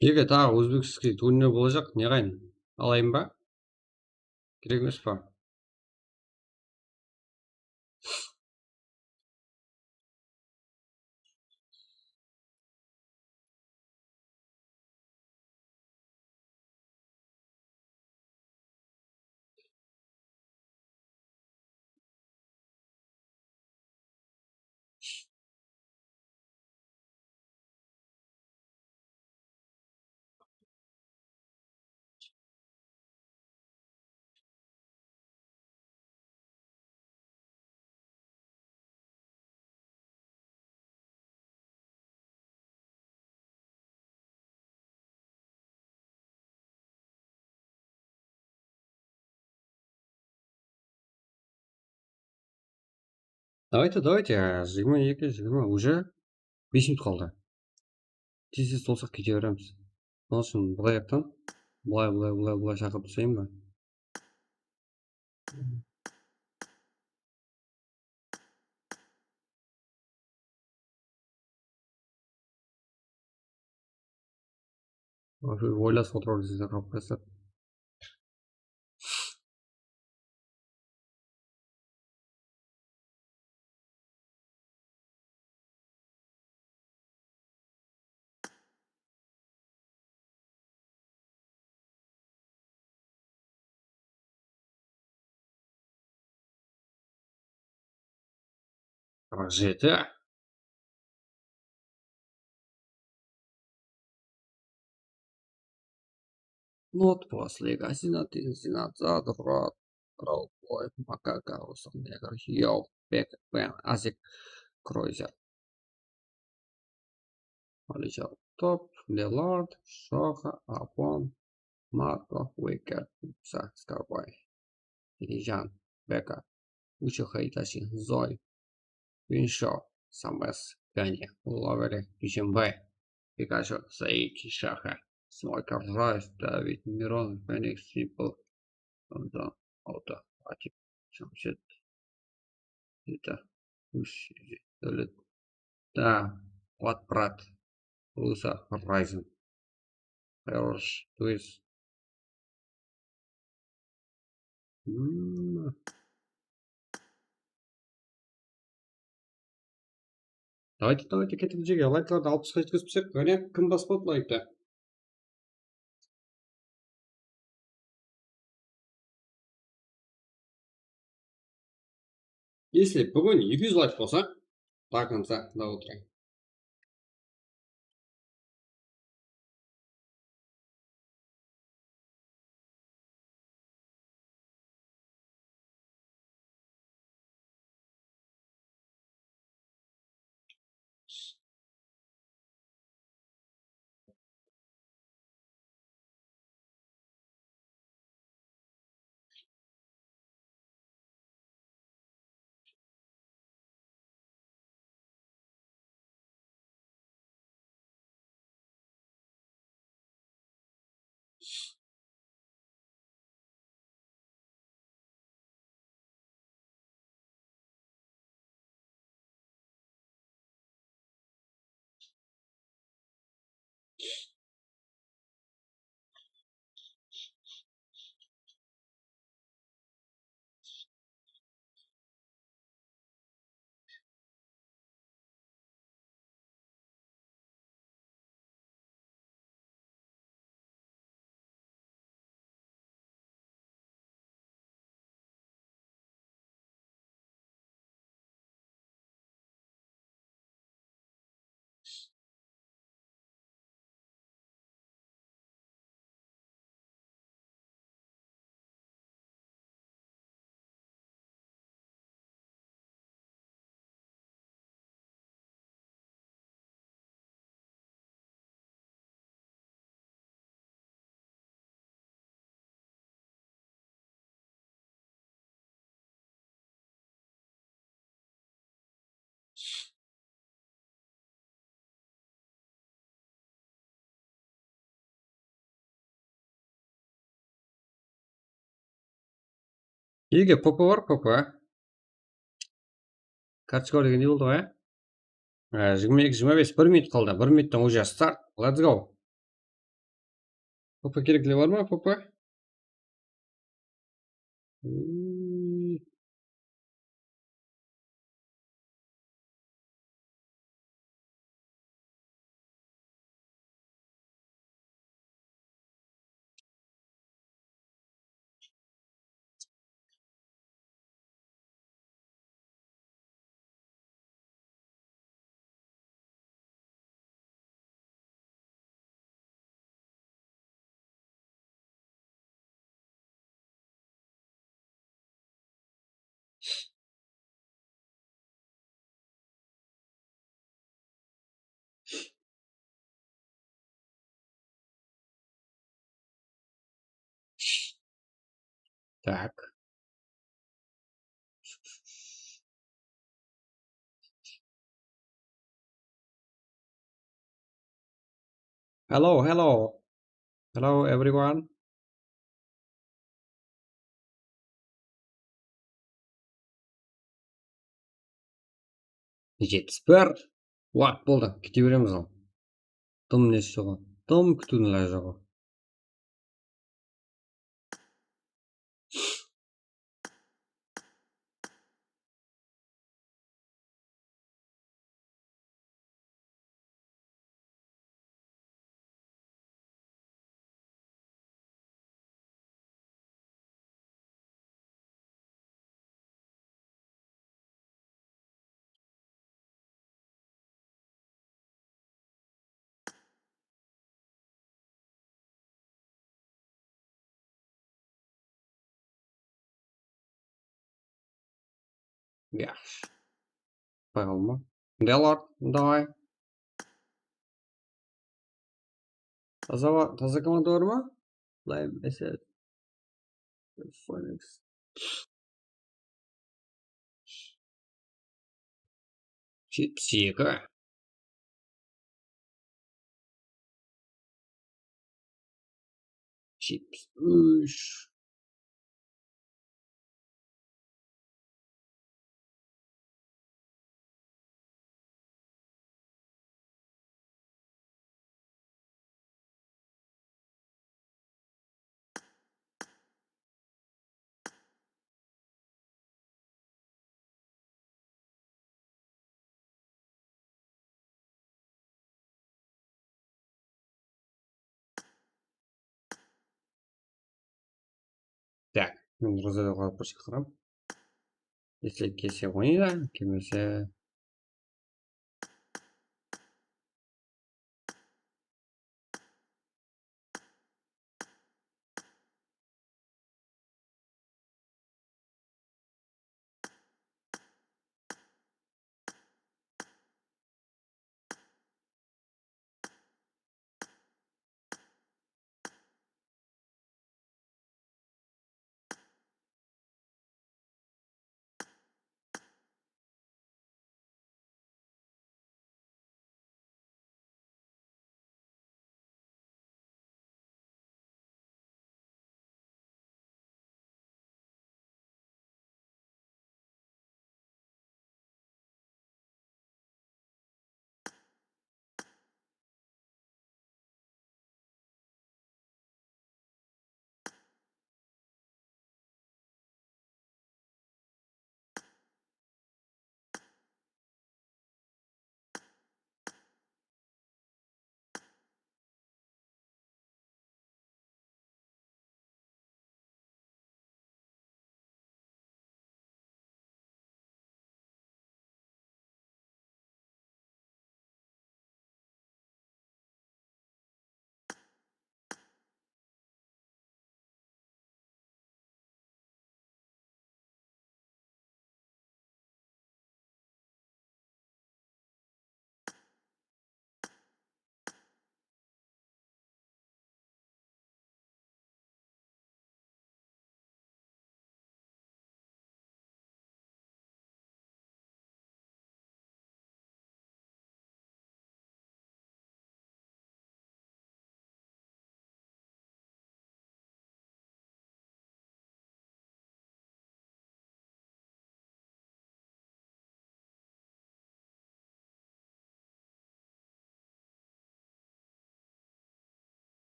Eger taǵı ózbekskiy turnirir bolajaq, ne qılayın? Alayın ba? Kerek emes pa? Давайте, давайте, jigirma eki, jigirma, уже bes minut qaldı. Tez-tez tolsaq kete beremiz. Sonıń ushın bılayaqtan bılay, bılay, bılay, bılay shaqırıp taslayın ba? Oylasıp otırıp deseń, qalqıp tastap. Qırq jeti. Not после, осенний, Rollboy, Makaka, Ruslannegr, Yo, Bek, Ben, Azik, Kroyzer. Malicha, Top, Lelard, Shoxa, Apon, Marko, Wicker, Upsa, Skarbay, Ilijan, Beka, Uchiha Itachi, Zoy, Winsho, Sames, Gani, Loveri, Bishembay, Pikachu, Saiki, Shaxa, Smoker, Rice, David, Miron, Fenix, Simple, Ramzan, Auto, Atip, Shamshed, Zita, Ush, Davlet, Da, Quvvatmurat, Rusa, Horizon, Hayrosh, Twist. Hmm. Давайте, давайте, kettik jerge. Layklardı alpısqa jetkizip qoysaq, qáne, kim basıp atır laykti? Если búgin eki júz layk bolsa, до конца da otırayın. Ege, P P bar, P P. Kartochka bar degende boldı ǵoy, á? Á, jigirma eki, jigirma bes, bir minut qaldı. Bir minuttan уже start. Let's go. P P kerekler bar ma, P P? Tak. Hello, hello. Hello, everyone. Jetpis bir. Waqıt boldı. Kete beremiz al. Dım nesi joq. Dım kútiwdiń ilajı joq. Yaxshi. Qoyalım. Delord, davay. Taza, taza komanda bar ma? Lime, Eset. Phoenix. Jetpis eki. Jetpis úsh. Tak, men Rozada qoyıp bir shaqıram. Если kelse oynaydı, kelmese.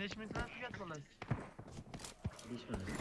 Nesh minuttan tugayapti, bolalar? Besh minut.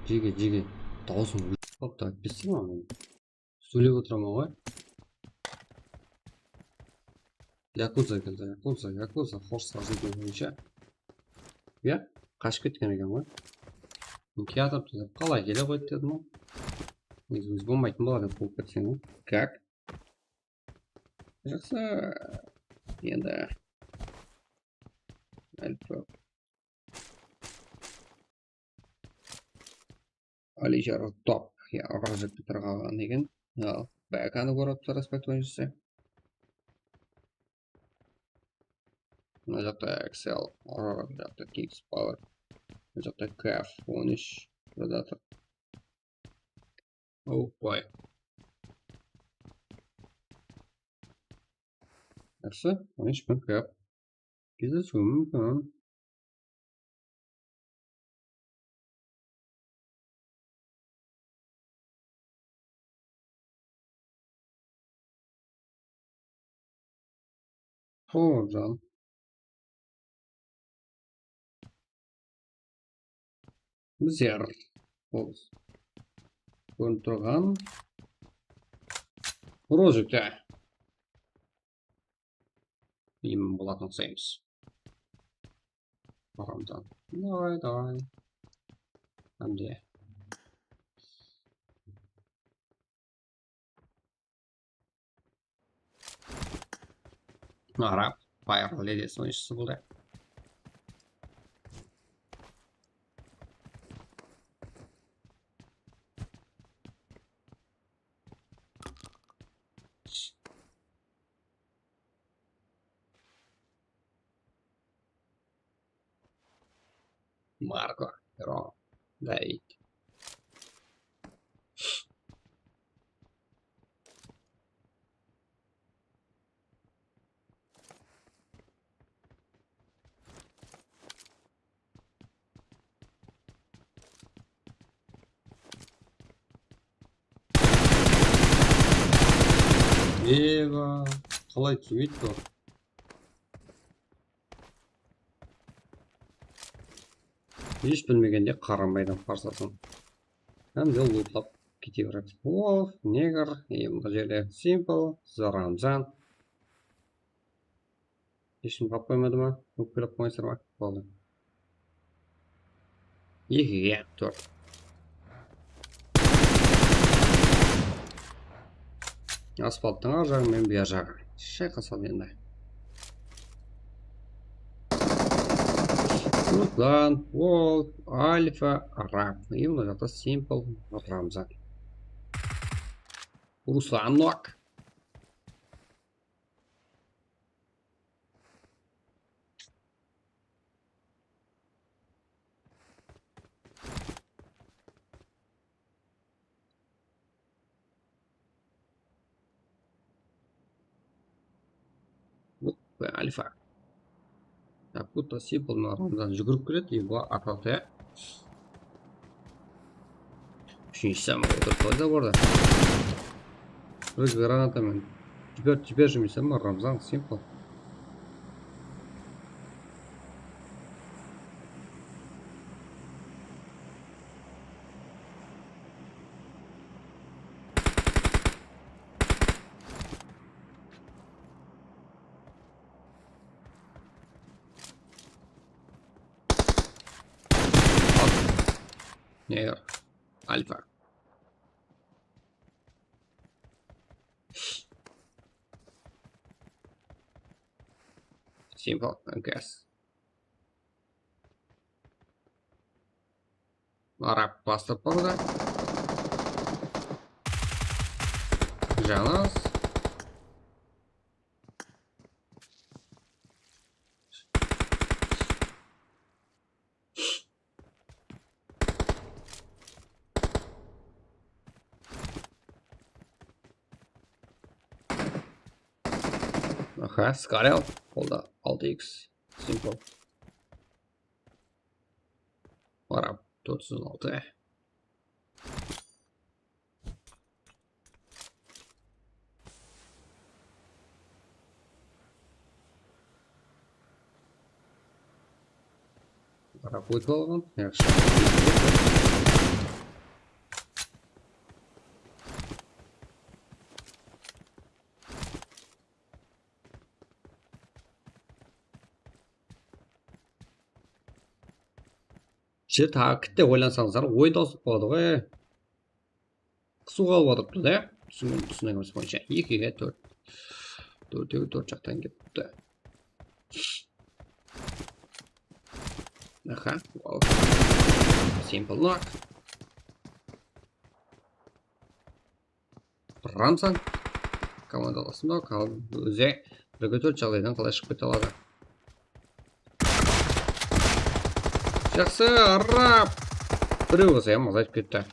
Jege, jege. Dawısım óship qalıptı, aytpaysań ba meni? Sóylep otıraman ǵoy. Yakuza keldi, Yakuza, Yakuza, xosh sazı eken boyınsha. Ya, qashıp ketken eken ǵoy. Kiyatırıptı dep, qalay kele qoydı dedim ǵoy. Negizi ózi bolmaytın bala dep quvıp ketseń ǵoy. Kak? Jaqsı. Endi. Alfa. Alijar top. Ya, urajaktı bir qalǵan eken. Al, bákanı kórip tur, respekt boyınsha. Mına jaqta Excel, mına jaqta Kicks Power. Mına jaqta Kaf on úsh, Predator. Oh boy. Jaqsı, on úsh min kap. Gezde súwiw múmkin. Xojan. Bizler. Bol. Kórinip turǵan. Rozıkta. Em, bulardı uqsaymız. Baramdan. Davay, davay. Hámde. Arap, Bayer Leverkusen oyınshısı boldı. Marko, Ron, David. Eba, qalay tiymeydi bul? Hesh bilmegende qaramaydı, qarsasań. Hám de lutlap kete beredi. Wolf, Neger, e, mına jerde Simple, Ramzan. Hesh kim qap qoymadı ma? Ókpelep qoymaysızlar ma? Boldı. Ekige tórt. Asfalttıń ar jaǵı menen buyar jaǵı. Shayqasadı endi. Ruslan, Wolf, Alfa, Arab. E, mına jaqta Simple, Ramzan. Ruslan nok. Ve Alfa. Yakutta Simple menen Ramzan júgirip kiredi, e, bu arqalıqta, ya. Úshinshisi hám otırıp qoydı orada. Bir granata menen. Jiber, jiber júrmeyseń ba, Ramzan, Simple? Ne? Alfa. Simple, I guess. Arab bastırıp bardı. Janaz. Aha, Skarel. Qolda altı iks. Simple. Arab, tórt júz on altı. Arab ótip alǵan. Yaqshı. Jigit, ha, kitte oylansańızlar, oy tawsılıp qaladı ǵoy. Qısıw qalıp atırıptı da. Túsiniń-, túsinigińiz boyınsha ekige tórt. Tórtewge tórt jaqtan kepti. Aha, wow. Simple nok. Ramzan. Komandalasında kal-, ózi birge tórt jaǵdaydan qalay shıǵıp kete aladı? Jaqsı, Arab! Birew bolsa ya, mazayıp ketti.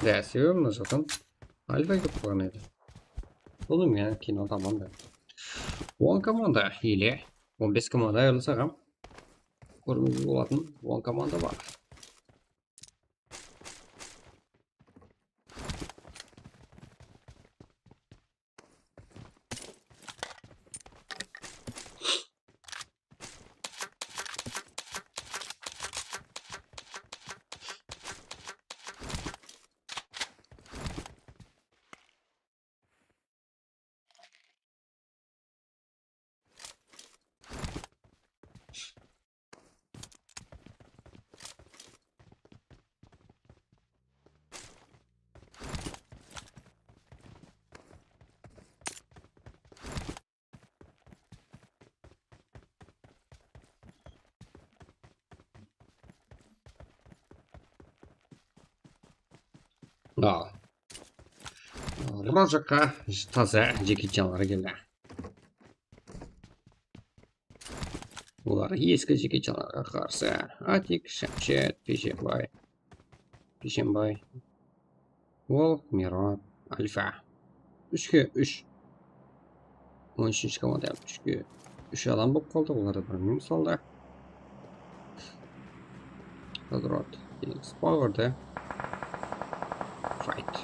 Ya, sebebi mına jaqtan Alfa kelip qalǵan edi. Sonıń menen keyin tamam da. On komanda ile on bes komanda ayırılsa ham, kóriwimiz bolatın on komanda bar. Al. Mına jaqqa taza Jeki Chanlar keldi. Bular eski jigitjalarǵa qarsı. Atik, Shamshed, Pejembay. Pejembay. Ol, Mirot, Alfa. Úshke úsh. On úshinshi komanda úshke úsh adam bolıp qaldı. Olar da bir minus aldı. Hazrot. Keyin Powerdi. Fight.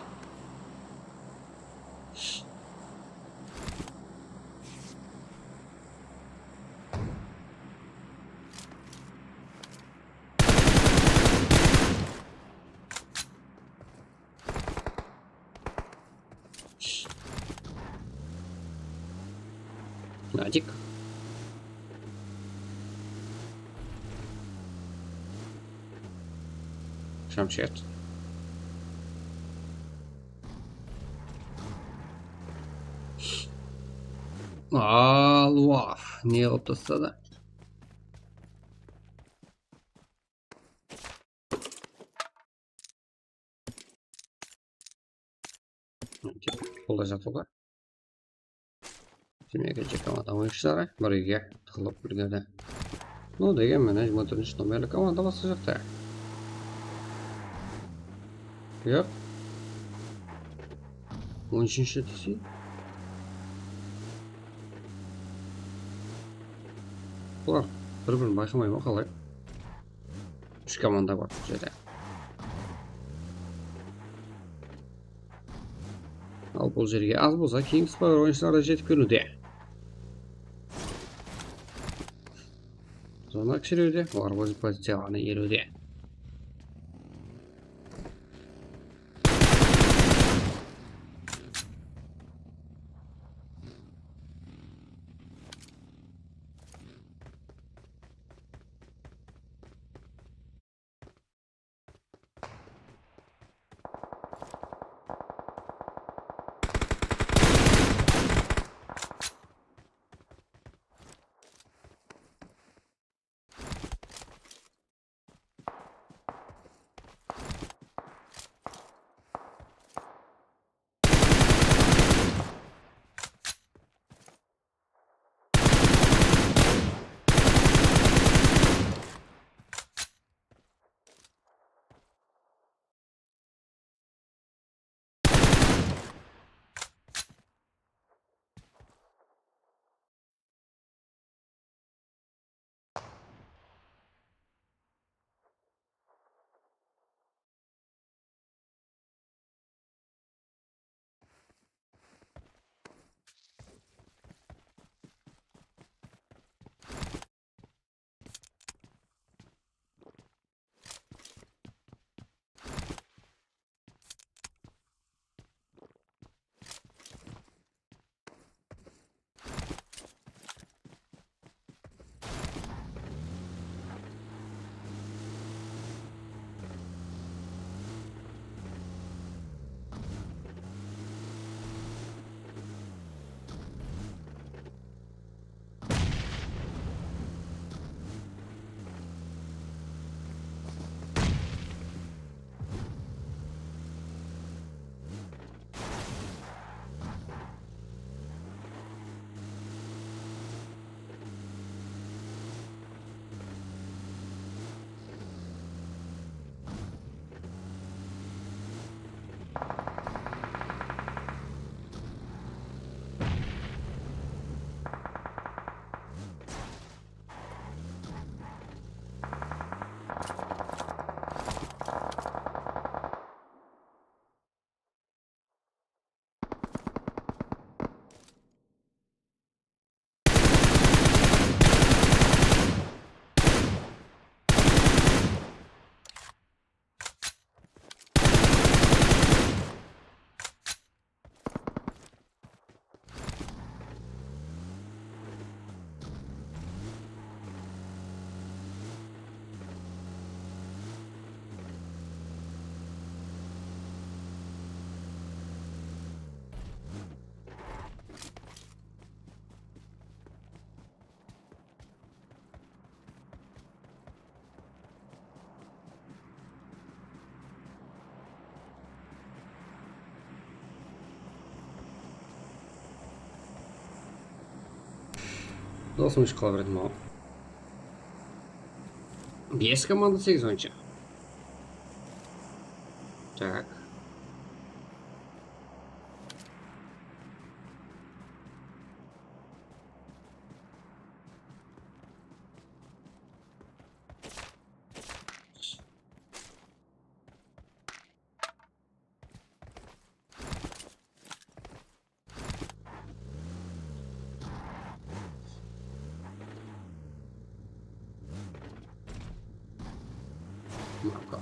Nadik. Shamshed. Alwaf. Ne qılıp tasladı? Qolda jatıwǵa. Demek, ekinshi komanda oyınshıları bir úyge tıǵılıp úlgerdi. No, degen menen jigirma tórtinshi nomerli komanda basqa jaqta. Yoq. On úshinshi desey. Bular bir-birin bayqamay ma, qalay? Úsh komanda bar bul jerde. Al, bul jerge az bolsa Kings Power oyınshıları jetip keliwde. Zona kishirewde, olar óz poziciyalarına eriwde. Dosım ish qıla beredi maǵan. Bes komanda, segiz oyunshı. Tak. Marko.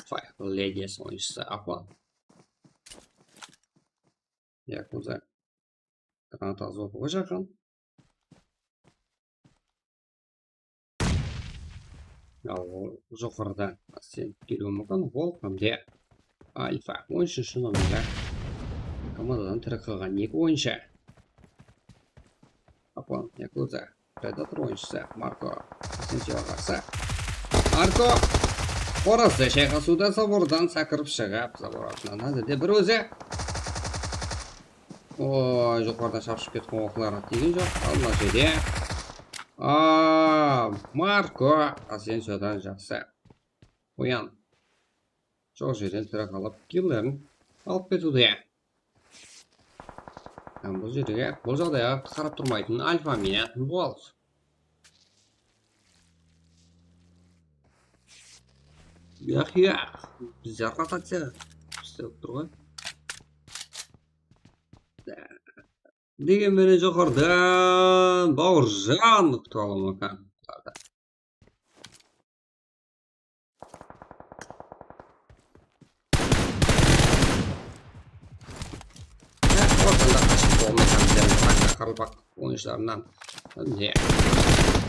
Fire Ladies oyunshısı Aqua. Yakuza. Granata zopıǵa jaqın. Al, joqarıda sen keliwi múmkin. Volk hám de Alfa, on úshinshi nomerler. Komandadan tirik qalǵan eki oyınshı. Aqua, Yakuza. Predator oyınshısı Marko Asensioǵa qarsı. Marko! Orası shayqasıwda zabordan sakırıp shıǵıp, zabor altına házirde bir ózi. Oy, joqarıdan shapshıp ketken oqları tiygen joq. Al, mına jerde. Aa, Marko Asensiodan jaqsı. Oyan. Joq jerden tirik alıp, killerin alıp ketiwde. Hám bul jerge, bul jaǵdayǵa qarap turmaytın Alfa menen Wolf. Yaq, yaq. Bizler rotaciya islep tur ǵoy. Degen menen joqarıdan Bawırjan kútip alıwı múmkin. Ortada qashıp bolmay hám bizlerdiń qaraqalpaq oyınshılarınan ne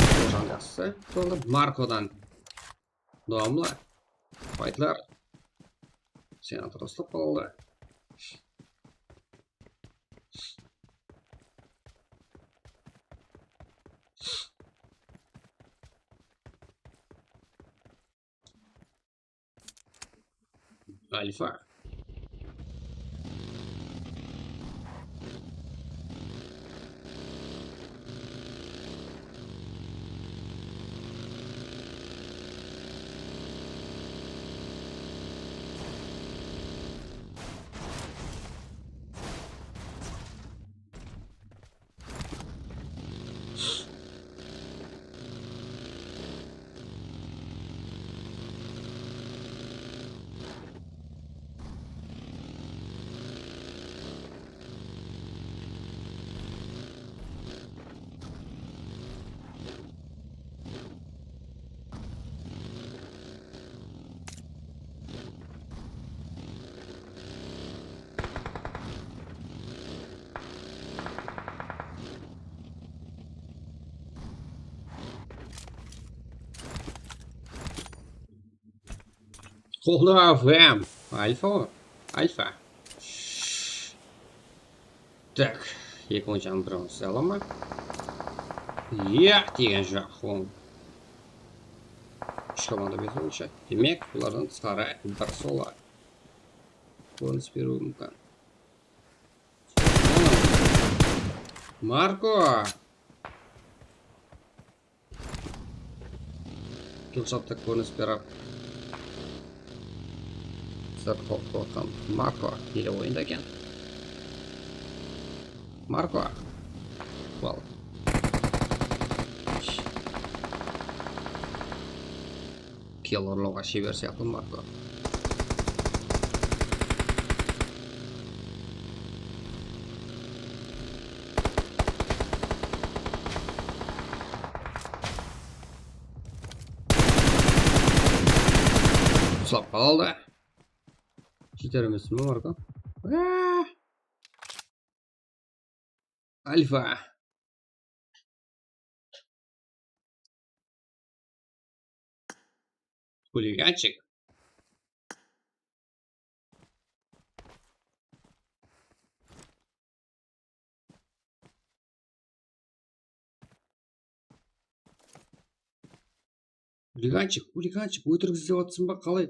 Bawırjan jaqsı. Sonda Markodan dawamlı faytlar. Senator uslap qaldı. Alfa. Qolda A W M. Alfa ǵoy. Alfa. Tak, eki oyıncı birewin sızay ala ma? Yaq, degen joq. Oń. Úsh komanda bes oyıncı. Demek, bulardan tısqarı bir solo kórinis beriwi múmkin. Marko. Killshotda kórinis berip. Bizler qorqıp otqan Marko ele oyında eken. Marko. Bal. Kill urıwǵa sheber sıyaqlı Marko. Uslap qaldı. Jeter emes pe, Marko? Áá! Alfa. Хулиганчик. Xuliganchik, xuliganchik, ótirik izlep atırsań ba, qalay?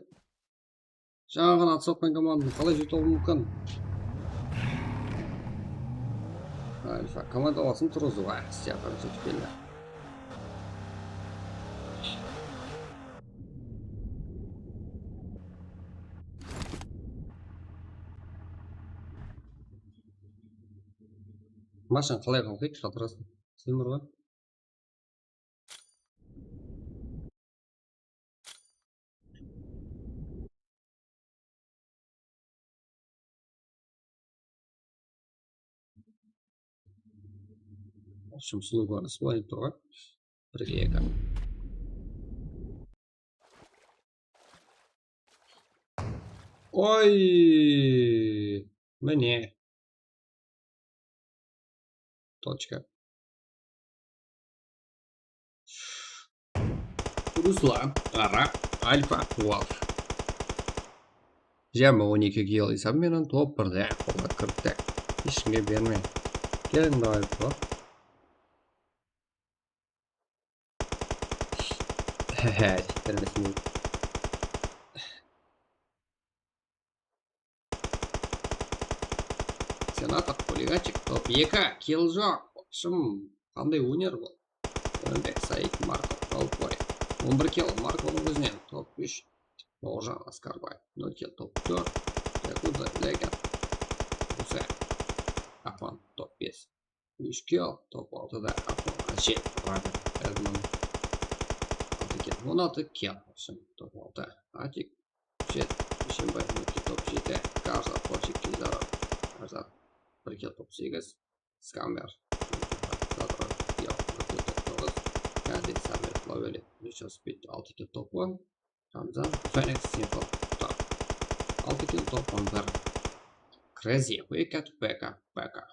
Jańa ǵana atısıp atqan komandanı qalay jutıp alıw múmkin? Alfa, komanda basın turǵızıw, a, Seattle jetip keldi. Mashın qalay qalqıydı, qaltırasın. Sen bir ǵoy. Общем, sınıw kórinis bılay turǵan. Birge eki. Oy! Mine. Tochka. Ruslan, Ara, Alfa, Wolf. Jami on eki kill esabı menen top birde qolǵa kiripti. Hesh kimge bermey. Keliń, davay, bro. Hehe, jittirmesin. Senator, xuliganchik, top eki, kill joq. Shım, qanday óner bul? Ónbek, Said, Marko, Golboy. On bir kill Markonıń ózinen, top úsh. Bawırjan Askarbay, nol kill, top tórt. Yakuza, Legan, Rusa, Afan, top bes. Úsh kill, top altıda Afan, Ashe, Rabi, Edmund, altı kill, on altı kill, top altı. Atik, Jet, Bishembay, nol kill, top jeti. Garza, Porchik, Kizaro, Garzan, bir kill, top segiz. Skammer, Zadra, Yaq, bir kill, top toǵız. Kandil, Samet, Loveli, Richard Speed, altı kill, top on. Ramzan, Fenix, Simple, top altı kill, top on bir. Crazy, Wicked, Beka, Beka,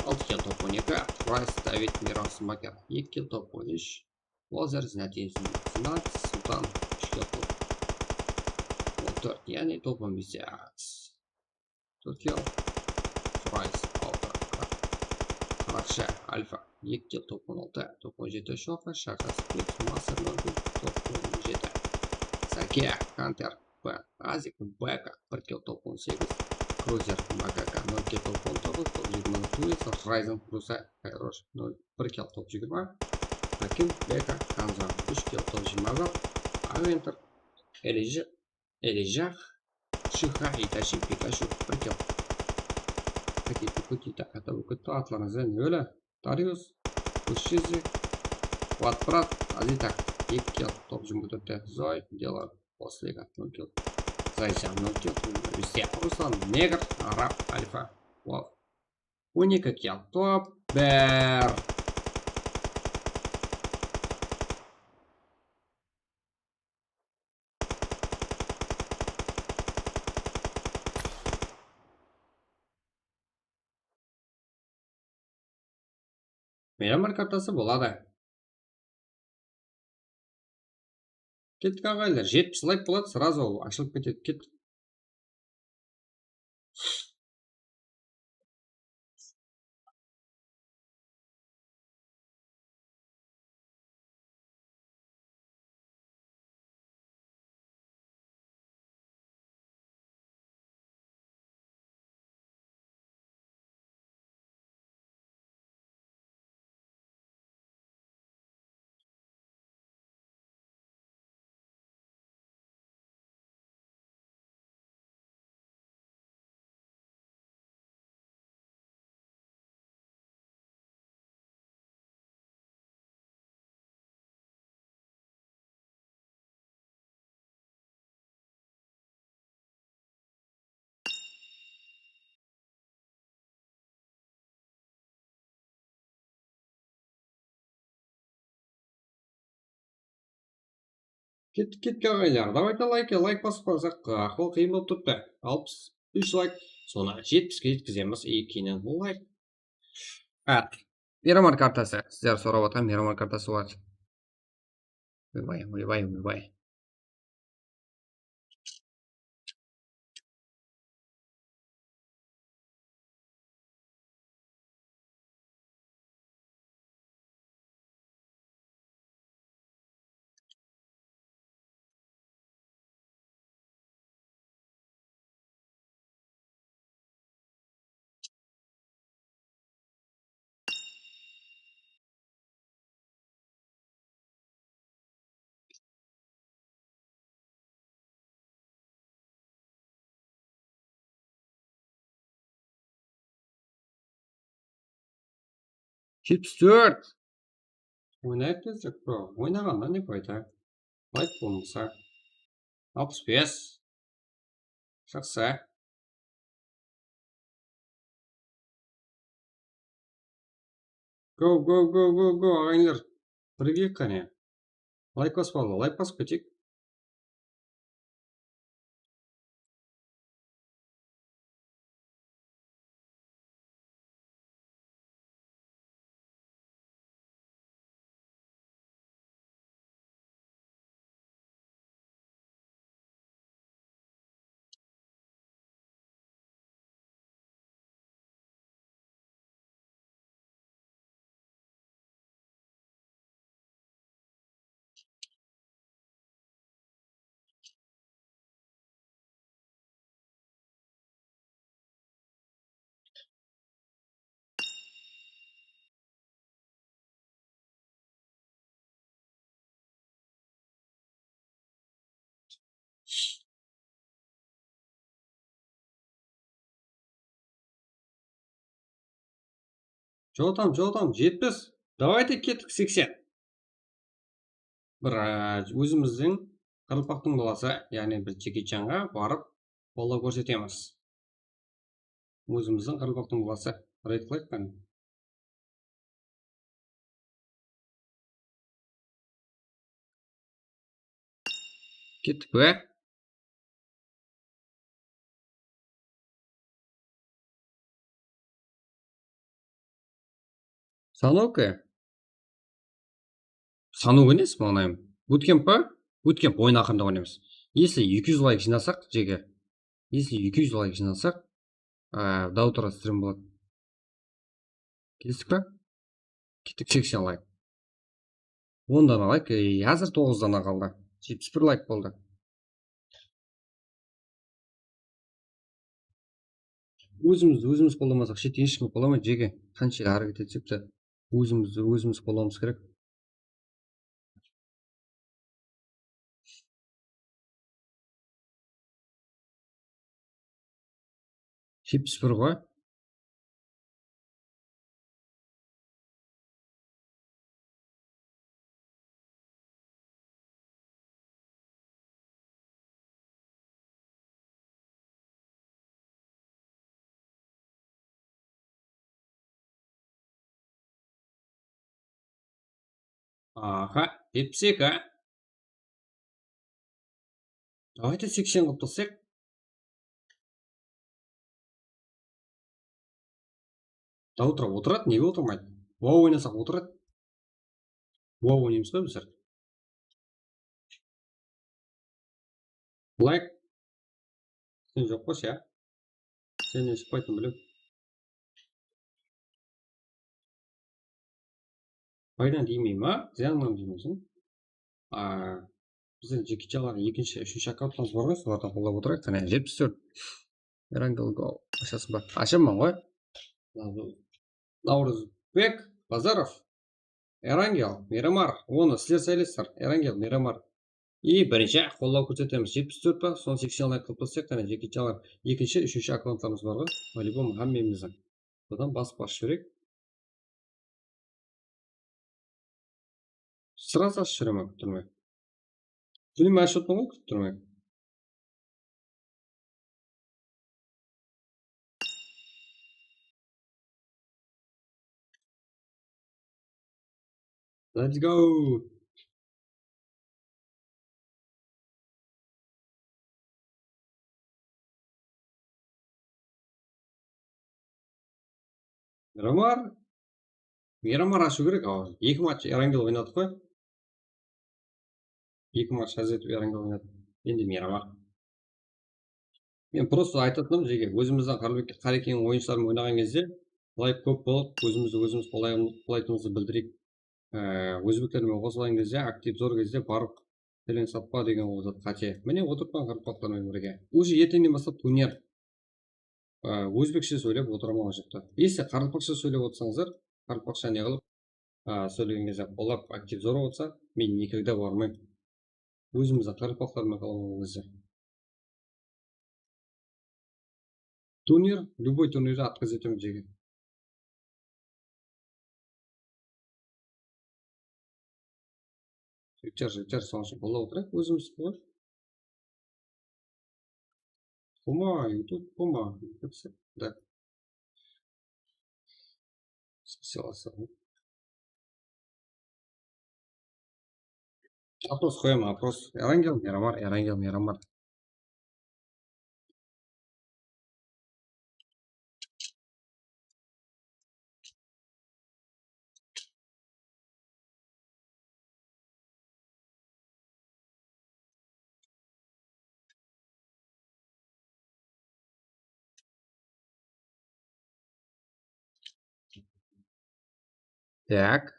altı kill, top on eki. Price, David, Miran, Smaker, eki kill, top on úsh. Lazer, Zinatin, Zinat, Sultan, úsh kill, top on tórt, yaǵnıy top on bes. Tórt kill, Price, altı. Qaraqsha, Alfa, eki kill, top on altı, top on jeti, Shoqa, Shaka, Speed, Master, nol kill, top on jeti. Sake, Hunter, B, Azik, Beka, bir kill, top on segiz, Cruiser, Makaka, nol kill, top on toǵız, top jigirma, Twist, Ryzen, Rusa, Kairosh, nol, bir kill, top jigirma, Hakim, Beka, Kanzan, úsh kill, top jigirma bir, Aventer, Eliji, Elijah, Shiha, Itachi, Pikachu, bir kill. Paketi, paketi, atap ótip ketip atlarıńızda ne óle? Darius, Ushchizi, Vatprat, Azita, eki kill, top jigirma tórtte, Zoy, Delor, Oslega, nol kill, Zaychan, nol kill, Ruslan, Negr, Arab, Alfa, Wolf, on eki kill, top bir. Miramar kartası boladı. Kettik, aǵaylar, jetpis layk boladı, srazu ashılıp ketedi. Kettik. Kettik, kettik, aǵaylar. Davayta layk, layk basıp qalsaq, ahwal qıyın bolıp turıptı. Alpıs úsh layk, sonı jetpiske jetkizemiz. Eki, keyninen layk. At. Miramar kartası. Sizler sorap atırǵan Miramar kartası bar. Oybay, oybay, oybay. Jetpis tórt. Oynayıq tezirek, bro. Oynaǵannan ne payda? Layk bolmasa. Alpıs bes. Jaqsı. Go, go, go, go, go, aǵayinler. Birigeyik qáne. Layk basıp aldı, layk basıp keteyik. Jotam, jotam, jetpis. Давайте kettik, seksen. Bir, á, ózimizdiń qaraqalpaqtıń balası, yaǵnıy biz Jeki Chanǵa barıp, qollap kórsetemiz. Ózimizdiń qaraqalpaqtıń balası. Reyd qılayıq qáne. Kettik pe? Sanovka. Sanov emes, mańlayım. Bootcamp pa? Bootcamp oyın aqırında oynaymız. Если eki júz layk jıynasaq, Jeki. Если eki júz layk jıynasaq, á, до утра strim boladı. Keldik pe? Kettik, seksen layk. On dana layk, e, házir toǵız dana qaldı. Jetpis bir layk boldı. Ózimizdi ózimiz qollamasaq, shette hesh kim qollamaydı, Jeki. Qansha háreket etsek te, ózimizdi ózimiz qollawımız kerek. Jetpis bir ǵoy. Aha, jetpis eki. Давайте seksen qılıp tassayıq. До утра otıradı, nege otırmaydı? Wow oynasaq otıradı. Wow oynaymız ǵoy bizler. Layk. Sen joq pa, ya? Sen ne shıqpaytın bilem. Paydan deymey ma? Zıyannan deymeysin. A, bizden Jeki Chanlar ekinshi, úshinshi akkauntlarımız bar ǵoy, solardan qollap otırayıq. Qáne, jetpis tórt. Erangel go. Ashasın ba? Ashaman ǵoy. Navruzbek Bazarov. Erangel, Miramar. Onı sizler saylaysızlar. Erangel, Miramar. I birinshi qollaw kórsetemiz. Jetpis tórt pa? Sonı seksen layk qılıp tassayıq. Qáne, Jeki Chanlar ekinshi, úshinshi akkauntlarımız bar ǵoy. По-любому hámmemizdiń. Budan basıp basıp jibereyik. Sırası ashıp júremen kúttirmey. Bilmey ashıp atırman ǵoy kúttirmey. Let's go. Miramar. Miramar ashıw kerek. Awa, eki match Erangel oynadıq ǵoy. Eki match házir etip Erangel oynadıq. Endi Miramar. Men просто aytatınım, jeke, ózimizdiń Qarabek-, Qarekeniń oyınshıları menen oynaǵan gezde layk kóp bolıp, ózimizdi ózimiz qolay-, qolaytınımızdı bildireyik. Ee, ózbekler menen qosılǵan gezde, aktiv zor gezde barıp, pelen satpa degen ol zat qáte. Mine, otırıppan qaraqalpaqlar menen birge. Уже erteńnen baslap turniir. Ee, ózbekshe sóylep otıraman ol jaqta. Если qaraqalpaqsha sóylep otırsańızlar, qaraqalpaqsha ne qılıp, ee, sóylegen gezde qollap, aktiv zor otsa, men nikogda barmayman. Ózimizdiń qaraqalpaqlar menen qalaman ol gezde. Turnir, любой turnirdi отказ etemen jeke. Recharge, recharge, sonıń ushın qollap otır, ózimiz qoy. Quma, YouTube, quma. Hepsi, да. Спасибо. Опрос qoyaman, опрос. Erangel, Miramar, Erangel, Miramar. Так.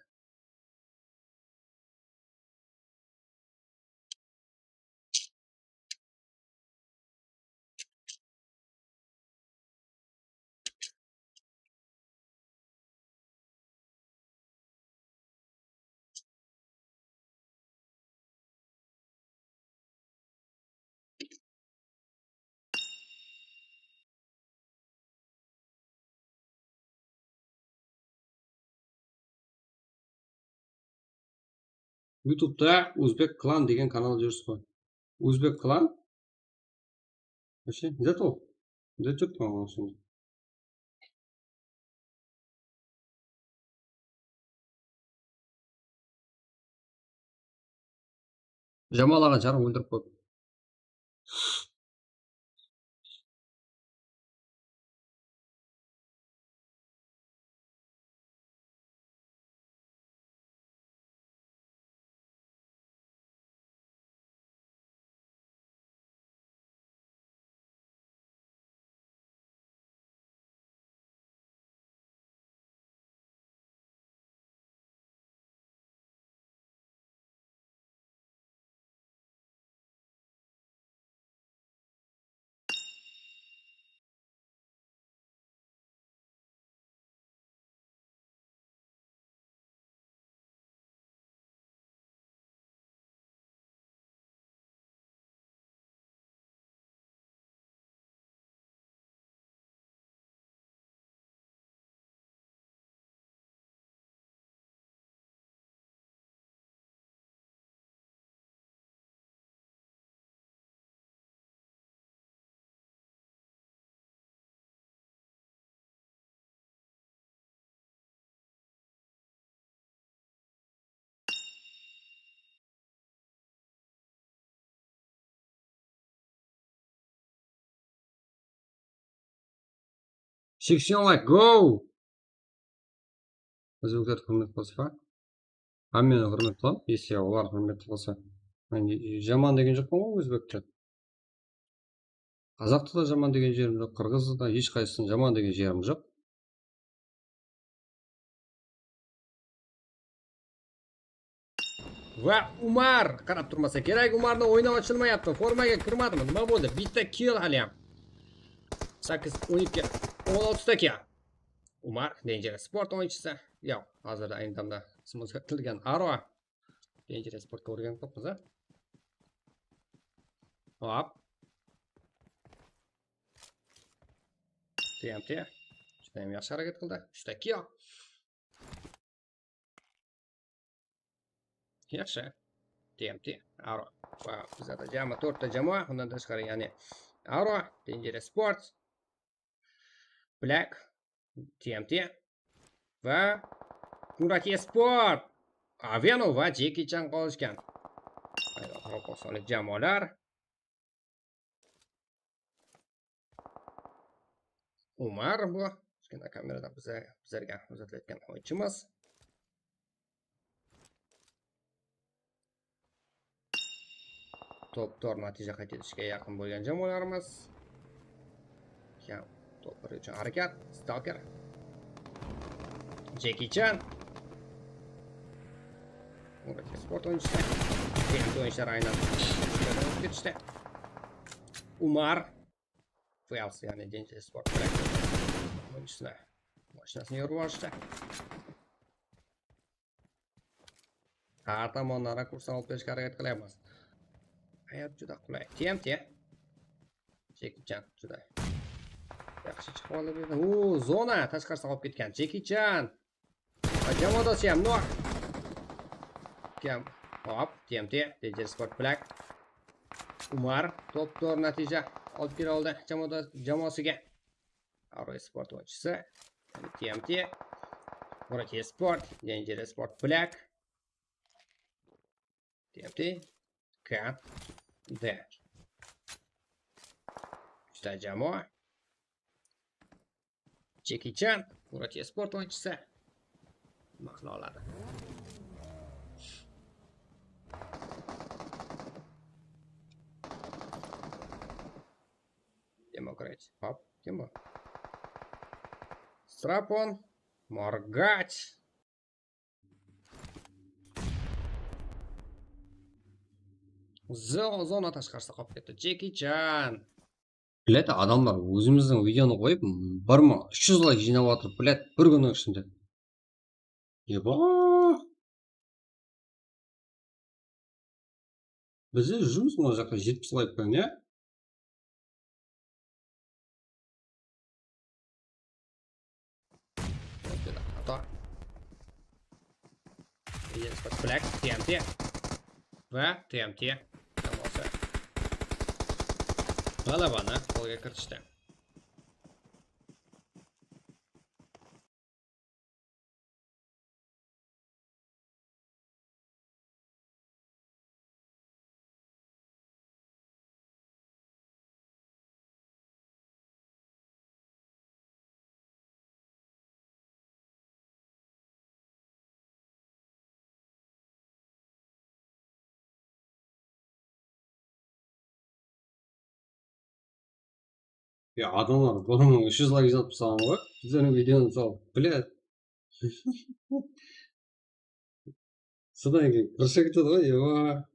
Yutubta Uzbek Klan degen kanal júrisiz ǵoy. Uzbek Klan? Вообще, где-то? Где-то maǵan ushın. Jamalaǵan sharın óldirip qoyıp. Seksen layk, go! Ózbeklerdi húrmet qılsın ba? Hámmeni húrmet qılam, если olar húrmet qılsa. Men jaman degen joqpan ǵoy ózbekti. Qazaqtı da jaman degen jerim joq, qırǵızdı da, hesh qaysısın jaman degen jerim joq. Va Umar qarap turmasa kerek, Umardıń oynap ashılmayaptı, formaga kirmadimi, nima boldı? Bitta kill háliyam. Sakkiz, on eki, on altı eki. Umar, Dangerous Sport oyınshısı. Yoq, házirde ayni damda smıska kirgen Aro. Dangerous Sportqa úrgenip qoyıppız, a? Hop. T M T. Júdayam yaqshı háreket qıldı. Úshta kill. Yaqshı. T M T. Aro. Wow, bizlerde jami tórtte jamoa. Undan tashqari, yaǵnıy Aro, Dangerous Sports, Black, T M T va Murat Esport. Aveno va Jeki Chan qolishgan. Qoraqalpog'istonlik jamoalar. Umar bu. Kichkina kamerada bize, bizlerge kórsetilayotgan o'yinchimiz. Top tor natija qayd etishga yaqin bo'lgan jamoalarimiz. Kam top bir uchun harakat. Stalker. Jeki Chan. Sport o'yinchisi. Endi o'yinchilar aynan ketishdi. Umar. Fels, ya'ni Dental Sport o'yinchisi. Mashinasini yorib yuborishdi. Har tomondan rakursni olib berishga harakat qilyapmiz. Hayot juda qulay. T M T. Jeki Chan juda yaxshi chiqib oldi bu yerda. U, zona tashqarisida qolib ketgan. Jeki Chan. Jamoadoshi ham nok. Kam. Hop, T M T, Danger Sport Black. Umar, top-toǵrı nátiyja alıp kele aldı jamoada-, jamoasıga. Aroy Sport oyınshısı. T M T. Murat Sport, Danger Sport Black. T M T. K. D. Júdá jamoa. Jeki Chan, Murat Sport oyınshısı. Maqla aladı. Demokrat. Hop, kim bu? Strapon. Morgaç. Zo-, zona tashqarısına qapıp ketti. Jeki Chan. Блядь, adamlar ózimizdiń videonı qoyıp, bir mıń úsh júz layk jıynap atır, блядь, bir kúnniń ishinde. Eba! Bizde júrmiz mına jaqta jetpis layk penen, ya? Black, T M T. Va T M T. Tamam, ǵalabanı qolǵa kiritisti. Ya, adamlar, bunıń úsh júz layk jazıp taslaǵan ǵoy. Bizlerdiń videonı salıp, блядь. Sodan keyin qırışa ketedi ǵoy, ewa.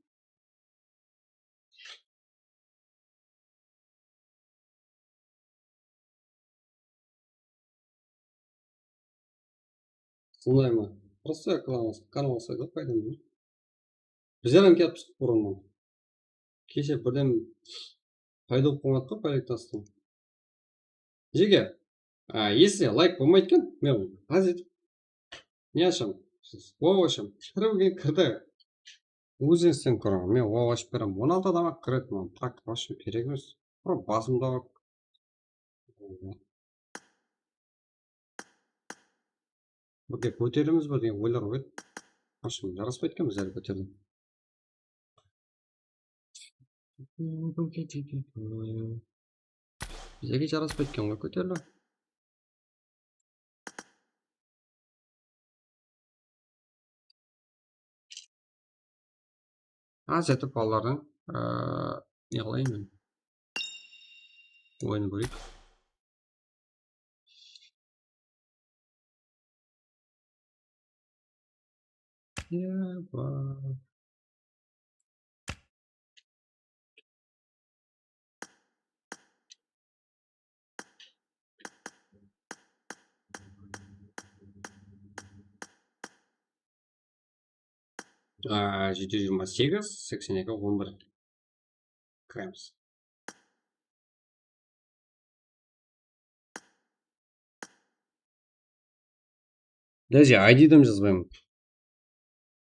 Sonday ma? Просто kanal, kanal saylaw payda ma? Bizler hám kiyatpız burınnan. Keshe birden payda bolıp qalmadı ǵoy, payda tastı. Jege, a, если layk bolmaydı eken, men házir ne asham? Siz, o, asham. Kirip kirdi. Ózińizden kóriń. Men o ashıp berem. On altı adam kiredi, maǵan так вообще kerek emes. Bir basımda birge kóterilemiz be degen oylar ǵoy. Ashım, jaraspaydı eken bizlerge kóterilip. Bizlerge jaraspaydı eken ǵoy kóteriliw. Házir etip balalardıń, ıı, ne qılayın men? Oyın kóreyik. Ya, ba. Aa, jeti júz jigirma segiz, seksen eki, on bir. Kiremiz. Даже I D de jazbayman.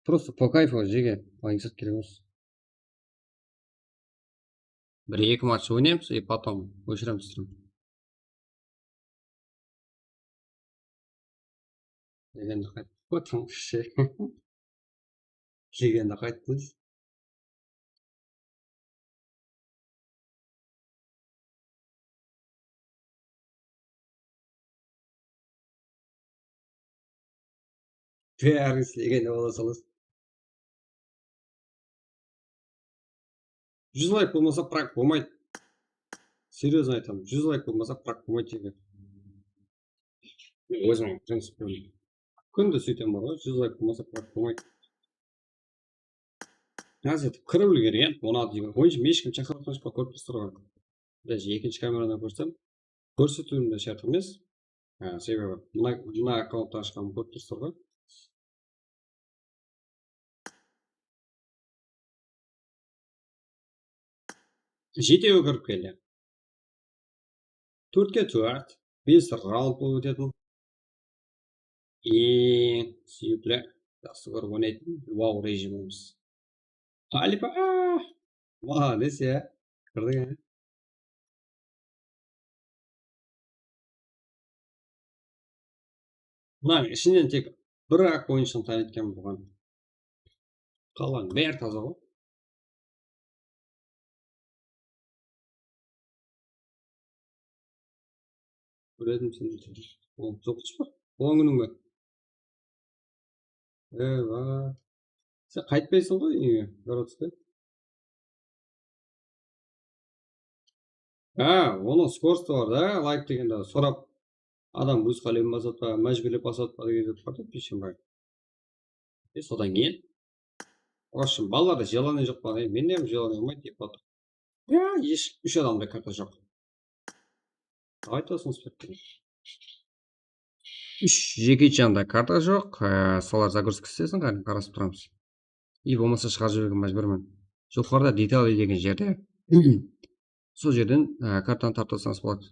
Просто по кайфу, jege, layk zat kerek emes. Bir-eki match oynaymız, и потом óshiremiz strim. Legenda qayttı. Потом вообще. Legenda qayttı. Bárińiz legenda bola salasız. Júz layk bolmasa, prank bolmaydı. Серьёзно aytaman, júz layk bolmasa, prank bolmaydı, jege. Men ózim принцип boyınsha. Kúnde sóytem bar ǵoy, júz layk bolmasa, prank bolmaydı. Házir etip kirip úlgergen, on altı jigirma. Oyınsha men eshkim shaqırıp atqan joq pa, kórip turıpsızlar ǵoy. Даже ekinshi kameradan kórsem, kórsetiwim de shárt emes. Há, sebebi mına, mına akkaunttan ashqanımdı kórip turıpsızlar ǵoy. Jetewi kirip keldi. Tórtke tórt, bes raund bolıp ótetin. Eń súyikli, jaqsı kórip oynaytın wow rejimimiz. Xalipa! Molodec, ya. Kirdiń, ya. Mınanıń ishinen tek bir-aq oyınshını tán etken bolǵan. Qalǵan bári taza ǵoy. Kóredim seni. Ol joq pa? Tuwǵan kúniń be? Ewa. Sen qaytpaysań ǵoy úyińe, Gorodiske. Ha, onıń skorostı bar da, layk degende sorap, adam óz qálewi basadı pa, májbúrlep basadı pa degen zat bar da, Biyshembay. E, sodan keyin. Вообщем, balalarda желание joq pa, e, mende hám желание bolmay, dep atır. Ya, hesh úsh adamda karta joq. Давайте usınıs berip bereyik. Úsh, jeke janda karta joq. Á, solar загрузка istesin, qáne, qarasıp turamız. I bolmasa shıǵarıp jibergen májbúrmen. Joqarıda детали degen jerde. Sol jerden, á, kartanı tartıp alsańız boladı.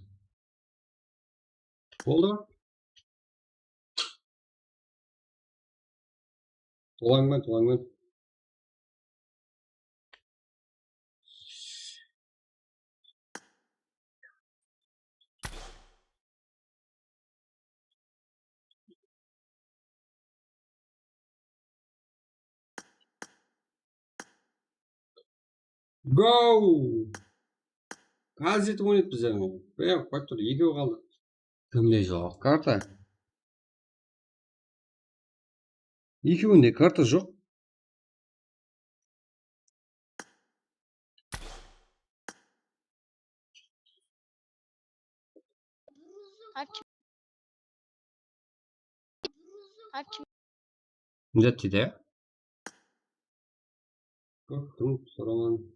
Boldı. Tulańman, tulańman. Go! Házir oynadı bizler. Qoyaq, qoyıp tur, ekew qaldı. Kimde joq karta? Ekewinde karta joq. Aç. Aç. Ne dedi? Kórdim, soraman.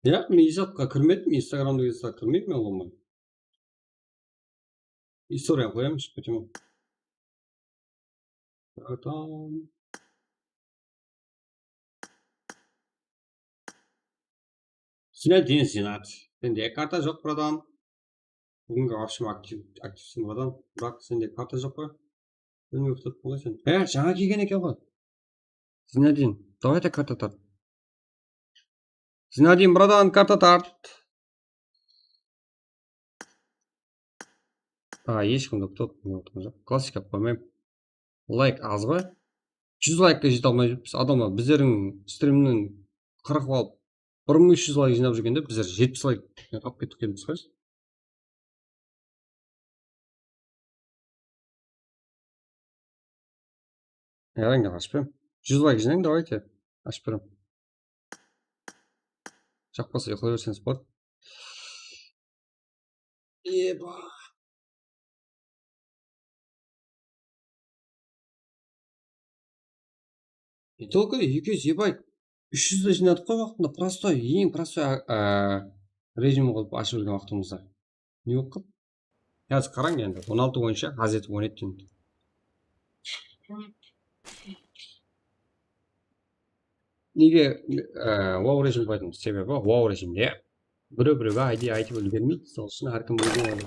Yaq, men izatqa kirmedim, Instagramda izatqa kirmeymen, oǵan. Istoriya qoyamız, почему? Bratан. Zinedin Zinat. Sende karta joq, bratан. Búgingi вообще aktiv, aktivsen, bratан. Biraq sende karta joq pa? Bilmey uqtırıp qoysań. E, jańa kelgen eken ǵoy. Zinedin, давай-te karta tart. Zinedin, bratан, karta tart. A, hesh kimdi kutip otırǵan joq. Klassika qoymayman. Layk az ba? Júz laykke jete almay júrmiz. Adamlar bizlerdiń strimnen qırqıp alıp, bir mıń úsh júz layk jıynap júrgende bizler jetpis layk alıp ketip kelemiz ǵoy. Yarańlar, ashpayım. Júz layk jıynań, давайте. Ashıp berem. Jaqpasa uyıqlay berseńiz boladı. Eba. E, только ekew zebay. Úsh júz de jıynadıq ǵoy waqtında. Prostoy, eń prostoy, a, a, rejim qılıp ashıp júrgen waqtımızda. Ne bolıp qaldı? Házir qarań endi, on altı boyınsha házir etip oynaydı endi. Nege, e, wow rejim qoydım? Sebebi wow rejimde birew-birewge I D aytıp úlgermeydi, sol ushın hár kim ózine oynadı.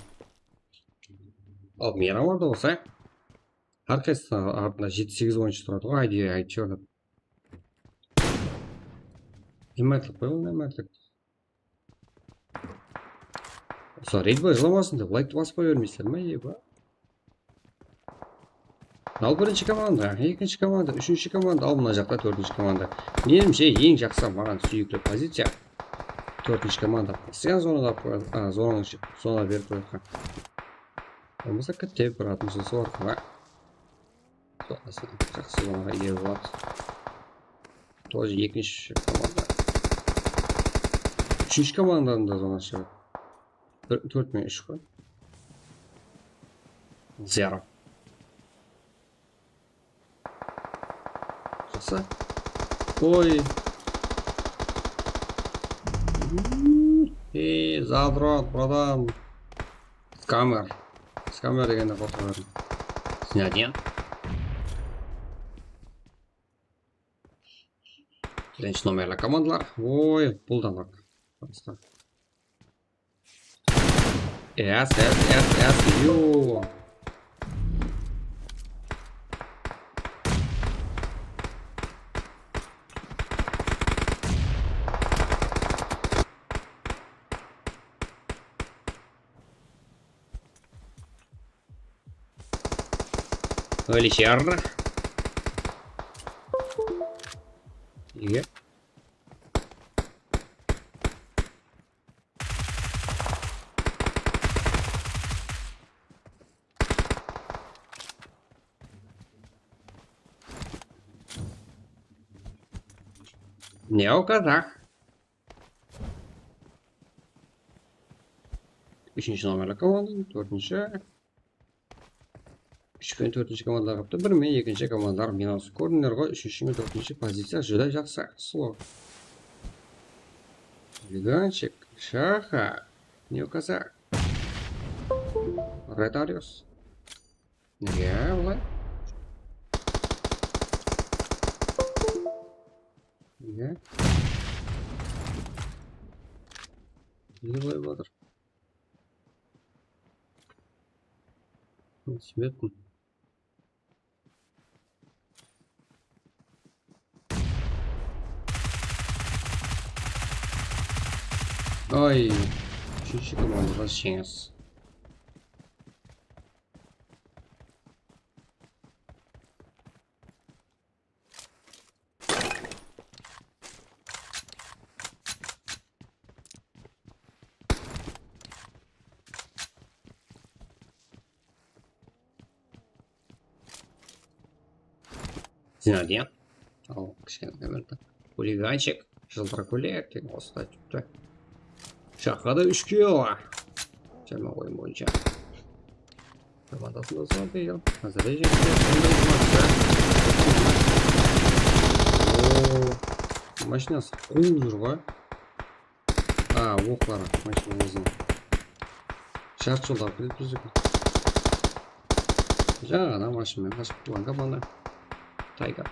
Al, Meyramlarda bolsa, hár qaysısınıń ardında jeti-segiz oyınshı turadı ǵoy, I D aytıp jiberadı. Ne mártlik qoy, ol ne mártlik? Usı reyd boy jılamasın dep, layktı basıp qoya bermeysizler ma, eba? Al, birinshi komanda, ekinshi komanda, úshinshi komanda, al, mına jaqta tórtinshi komanda. Menimshe, eń jaqsı, maǵan súyikli poziciya. Tórtinshi komanda. Islegen zonada, a, zonanıń ishi, zona berip qoyatqan. Bolmasa, kitte bir atın jılsı bar, ha. Jaqsı zonaǵa iye boladı. Тоже ekinshi komanda. Úshinshi komandanıń da zonası bar. Bir, tórt penen úsh qoy. Zero. Jaqsı. Oy. Ey, zadrad, bratан. Skamer. Skamer degennen qorqa berdim. Zinedin. Birinshi nomerli komandalar. Oy, bul da bar. Basqa. Yes, yes, yes, yes, yo. Ólişer. Ege. Ne o kadar? Úshinshi nomerli komanda, tórtinshi. Úsh penen tórtinshi komandalar qaptı. Bir men ekinshi komandalar minus. Kórdińler ǵoy, úshinshi men tórtinshi poziciya júdá jaqsı. Slow. Liganchik, Shaxa, Newkasl. Red Arius. Nege bulay? Nege? Nege bulay bolıp atır? Túsinbeptim. Ay, úshinshi komandaǵa jeńis. Zinadian. Al, kishkene komandı. Xuliganchik, jıltır kólek degen osıda túpti. Shaxada úsh kill. Jáne oyın boyınsha. Komandasında zor deyil. Házir de jekte. Oo, mashinası quwıp júr ǵoy. A, oqları mashina ózine. Jart jolda alıp ketedi bizdi. Jańa ǵana mashina menen qashıp turǵan komanda. Tayga.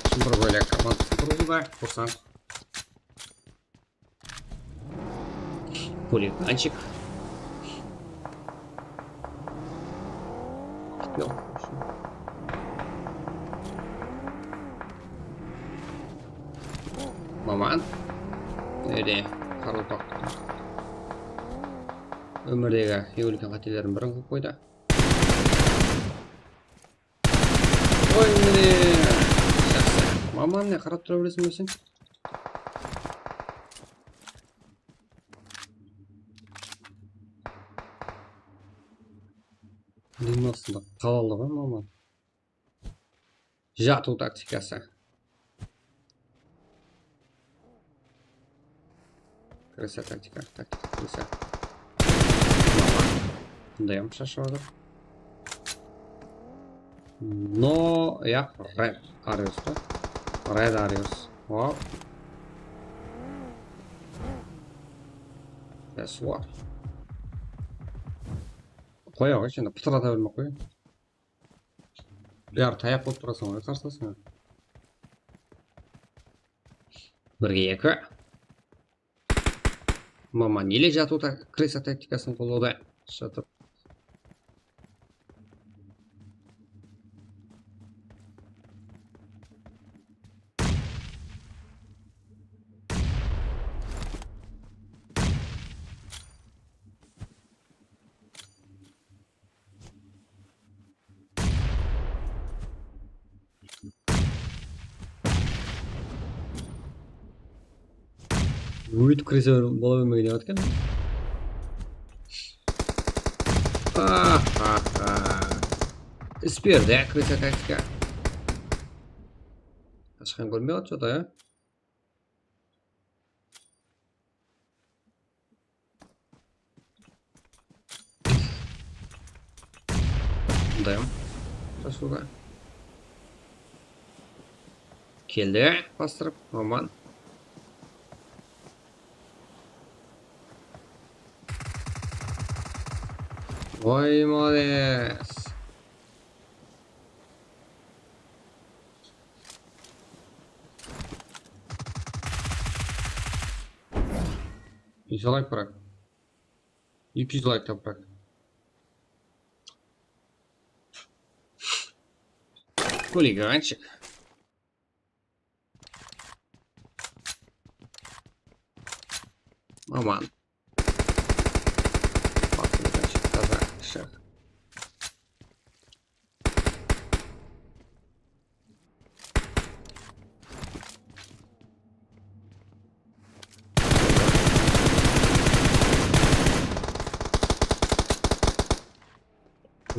Şimdi bir bólek komandasın turǵızdı. Kursant. Хулиганчик. Yoq. Maman. Nede? Qarılpaq. Ómirdegi eń úlken qátelerimniń birin qılıp qoydı. Oy, mine. Jaqsı. Maman, ne qarap tura bereseń be sen? Limon astında qaldı ǵoy, maman. Jatıw taktikası. Krısa taktika, taktika, krısa. Bunday hám shashıp atır. No, yaq, Red Arius ta. Red Arius. Wow. That's what. Qoya ǵoy, sen de pıtırata bermey-aq qoy. Báribir tayaq bolıp turasań ǵoy, qarsılasıńa. Birge eki. Mama, nele jatıw ta-, krısa taktikasın qollawda jatıp. Óytip kirese bola bermegen eken. Ah, ah, ah. Is berdi, krısa taktika. Heshqan kórmey atır da, ya. Mındayım. Sasuga. Keldi, bastırıp, aman. Oy, молодец. Eki júz layk bırak. Eki júz layk tap bırak. Хулиганчик. Aman. Bak, bir de çıktı da, shıq.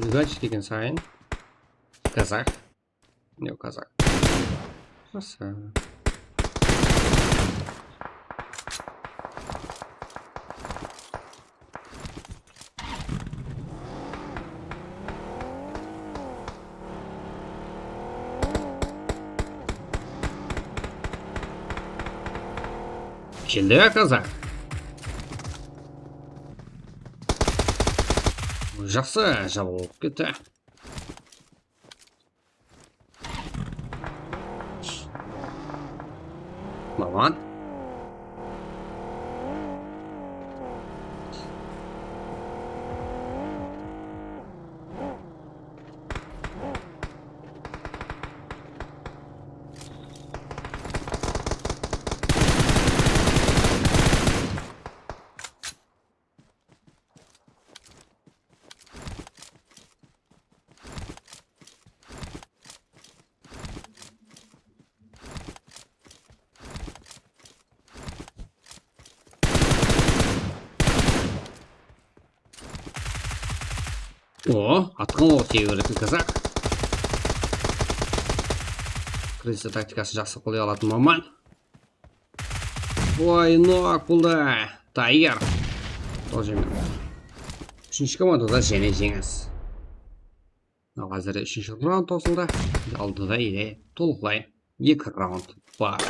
Удача degen sayın. Kazak. Ne kazak? Jaqsı. Keldi, kazak. Jaqsı, jabılıp ketti. Maman. O, atqan oq tiyip beredi kazak. Krıza taktikasın jaqsı qolay alatın maman. Oy, nok boldı. Tayyor. Тоже men. Úshinshi komandada jáne jeńis. Mına házir úshinshi raund qosıldı. Aldında ele tolıqlay eki raund bar.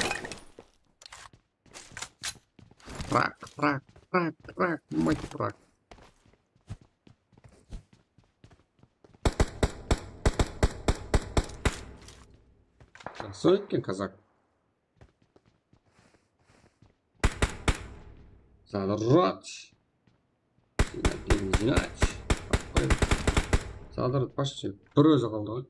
Prak, prak, prak, prak, mать prak. Jaqsı etken kazak. Zadrach. Zinat, zinat. Zadrach, почти. Bir ózi qaldı ǵoy.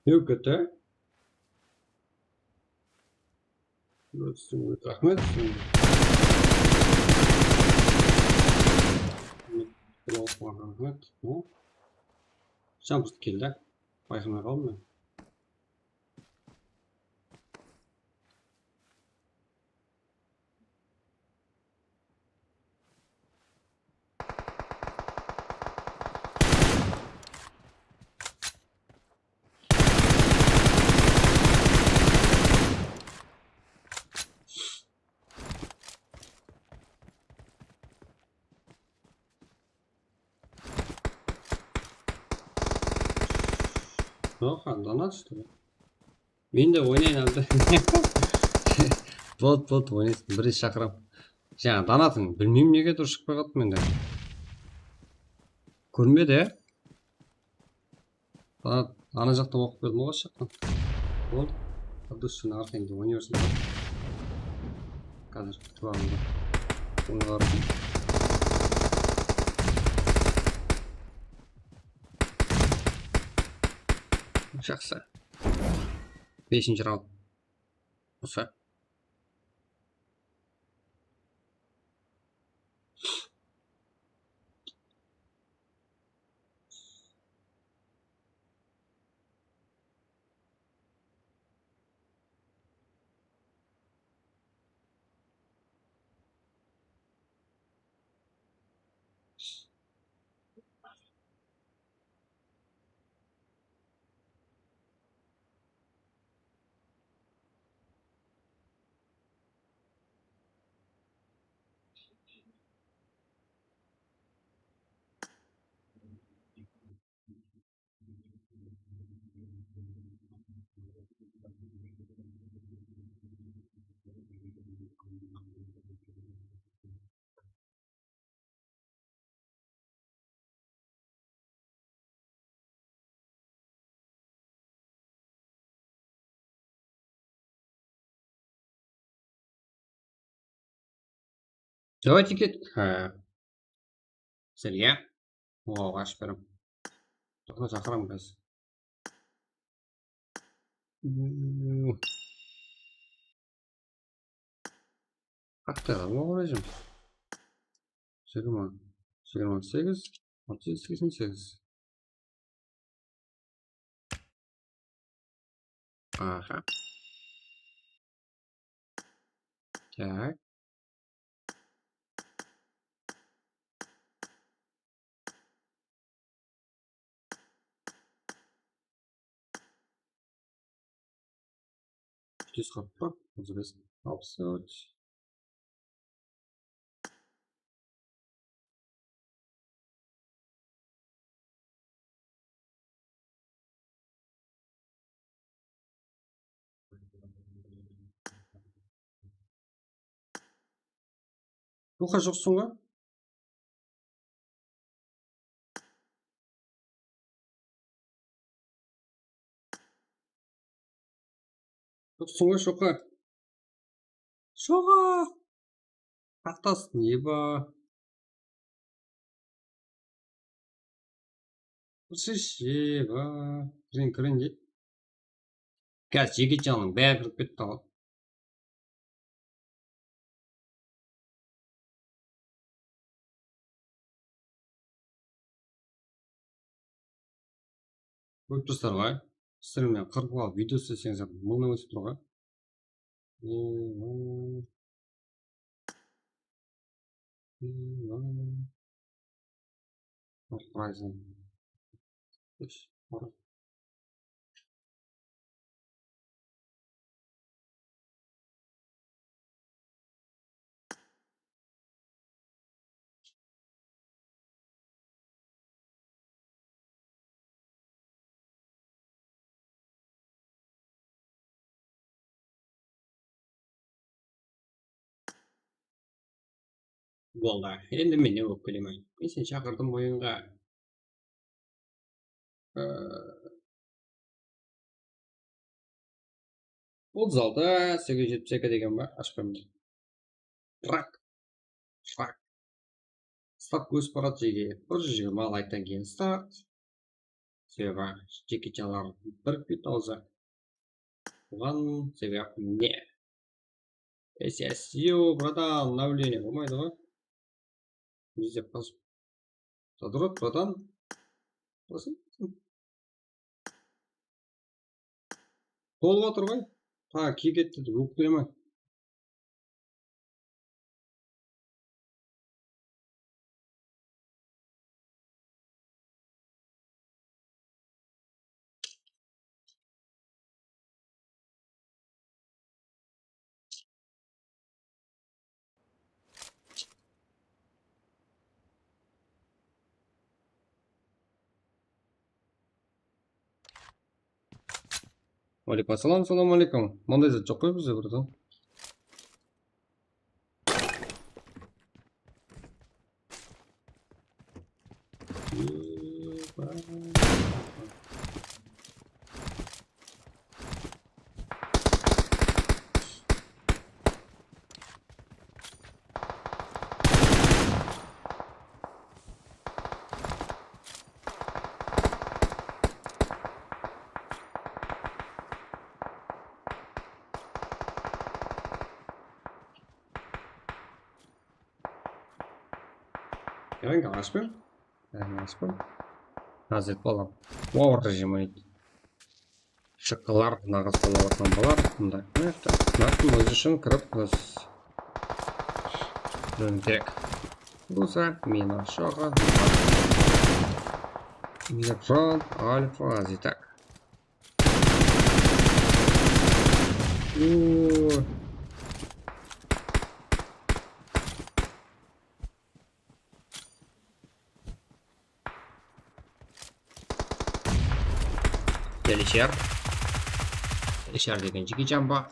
Ókete. Raxmet. Raxmet. Jampırt keldi. Bayqamay qaldım men. Yoq, andan astı. Men de oynayın abi. Boldı, boldı, oynaysın. Birinshi shaqıram. Jańa donatın bilmeymen nege durıs shıqpay qaldı mende. Kórinbedi, ya? Donat, ana jaqta oqıp berdim ǵoy, shaqtan. Boldı. Durıs, sen arqayıńda oynay bersin. Házir qulaǵımda. Ońǵardım. Jaqsı. Besinshi raund. Usı. Давайте ket. Ha. Sizlerge. Oǵan ashıp berem. Toqta, shaqıram házir. Qattı ǵoy, jigirma, jigirma segiz, otız, seksen segiz. Aha. Tak. Úsh júz qırq pa? Otız bes, alpıs. Buqa, joqsıń ba? Joqsıń ba, Shoqa? Shoqa! Taxtasın, eba. Kirish, eba. Kirin, kirin, deydi. Házir Jigitjannıń bári kirip ketti ǵoy. Kórip tursızlar ǵoy. Strimnen qırpıp alıp video isleseńiz, mıńnan ósip tur ǵoy. Boldı. Endi men ne bolıp kelemen? Men seni shaqırdım oyınǵa. Ee, otız altı, segiz júz jetpis eki degen bar, ashqan. Rak. Rak. Stavka ósip baradı, jege bir júz jigirma layktan keyin start. Sebebi Jeki Chanlar birikpeydi awzı. Buǵan sebep ne? Yes, yes, yo, bratan, обновление bolmaydı ǵoy. Biz dep basıp. Задурат, bratan. Basıp. Tolıp atır ǵoy. Ha, kiyik etti dep ókpeleme. Aleykum assalam, salam aleykum. Mınday zat joq ǵoy bizde, bratan. Yańa alıs pa? Yańa alıs pa? Házir bolam. Power rejim oynadı. Shıqqılar, naǵız bolalar, tambalar. Mınday. Mına jaqta. Nartın ózi ushın kirip, óz bilmem kerek. Rusa, mina, shoǵa. Mina, front, alfa, azitak. Uuu. Alişer. Alişer degen Jeki Chan ba?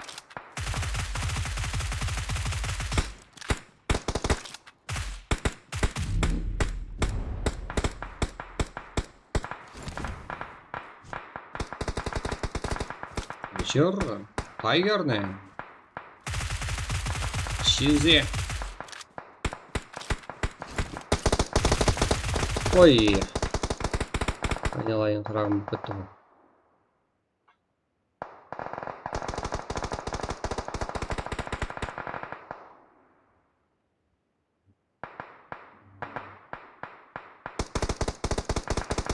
Alişer, Tiger ne? Shizi. Oy. Aynalayın, qıraǵım bolıp ketti ǵoy.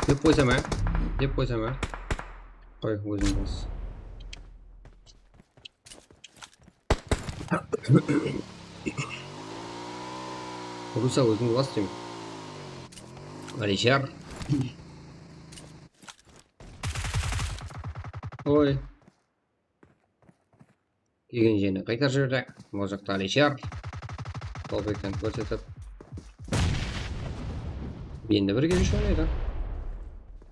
Dep qoysam, á? Dep qoysam, á? Qoy, ózim bas. Rusa, ózim bas deymen. Alişer. Oy. Kelgen jerine qaytarıp jiberdi. Bul jaqta Alişer. Sol bekken kórsetip. Endi birge júrish oynaydı.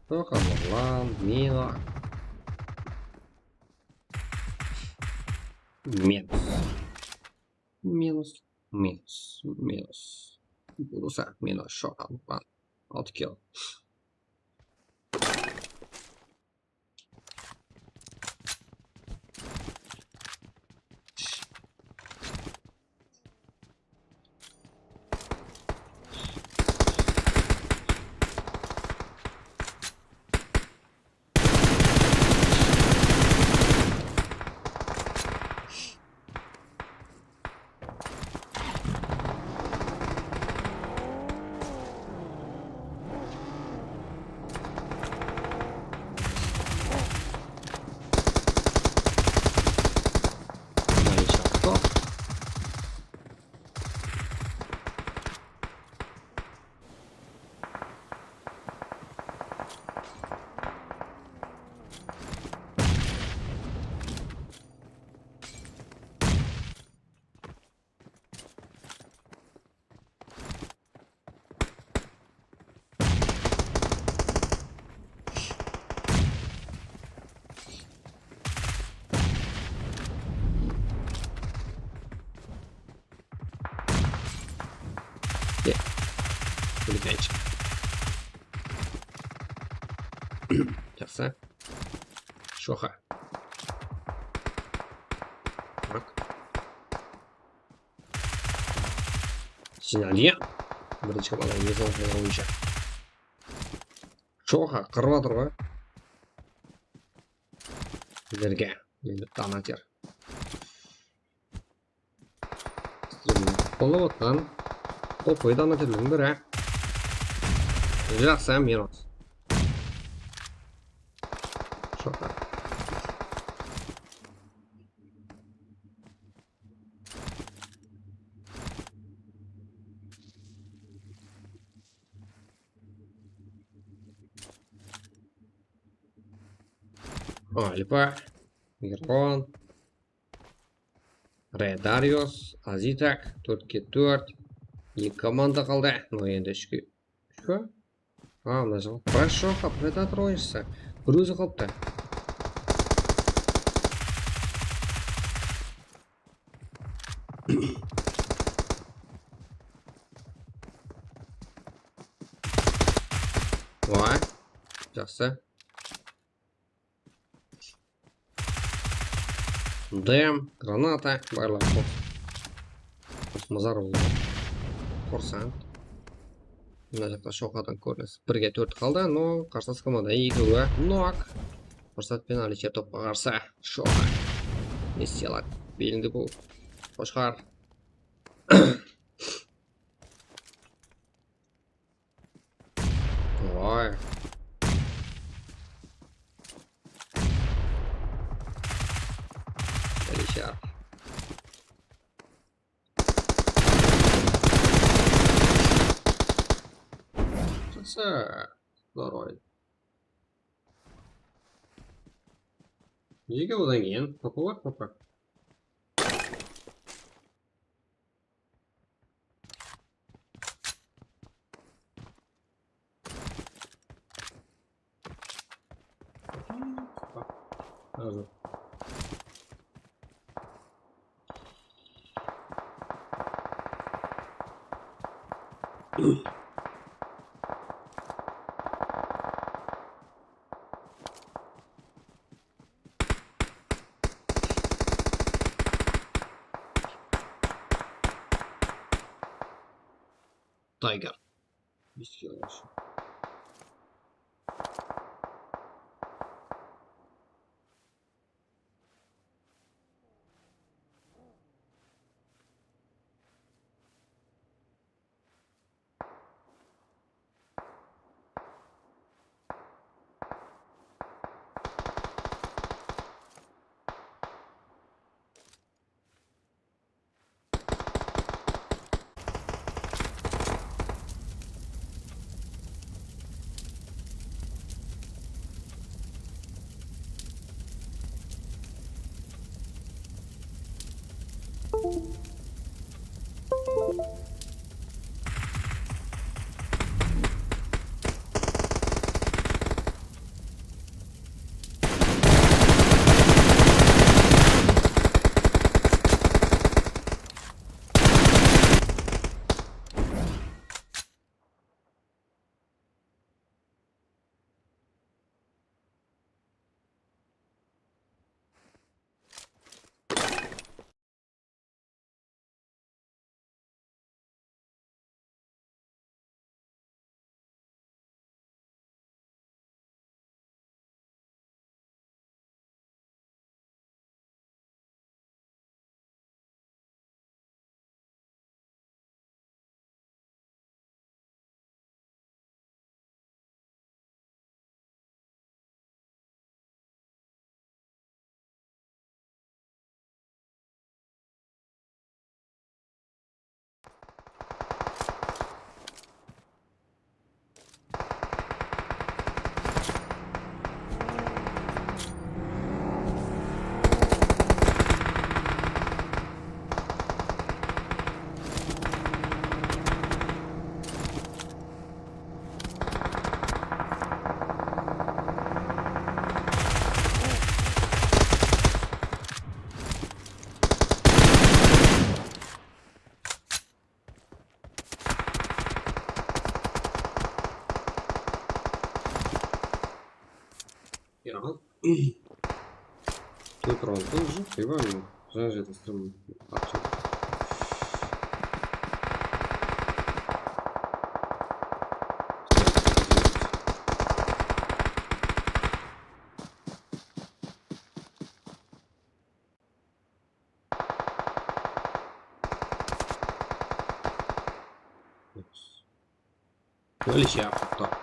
Toqamırlan, mina. Minus. Minus, minus, minus. Rusa, minus, shoq aldı. Altı kill. Ke, bólekayınshı. Jaqsı. Shoqa. Tak. Sinaliya. Birinshi kim alayın, men soń boyınsha. Shoqa qırıp atır ǵoy. Bizlerge endi donater. Streamdi qollap otqan qo'pay donaterlardıń biri. Jaqsı, minus. Shoqar. Alfa, Miron, Redarius, Azitak, tórtke tórt. Eki komanda qaldı. No, endi úshke úsh pa? A, mına jaqta Predator oyınshısı. Bir ózi qalıptı. Vay. Jaqsı. Dem, granata, barlap qos. Mazar boldı. Kursant. Mına jaqta shoqadan kórinis. Birge tórt qaldı, no, qarsılas komanda ekewi nok. Fursat penen Alisher topqa qarsı. Shoqa. Missiyalak. Belindi bul. Qoshqar. Vay. Alisher. Jaqsı. Здорово. Nege odan keyin? Papa bar, papa. Házir. Tiger. Bes kilo. Ya. Tórt raundta уже, ибо men jańa jerden sırım atsham. Bólish, ya, toqta.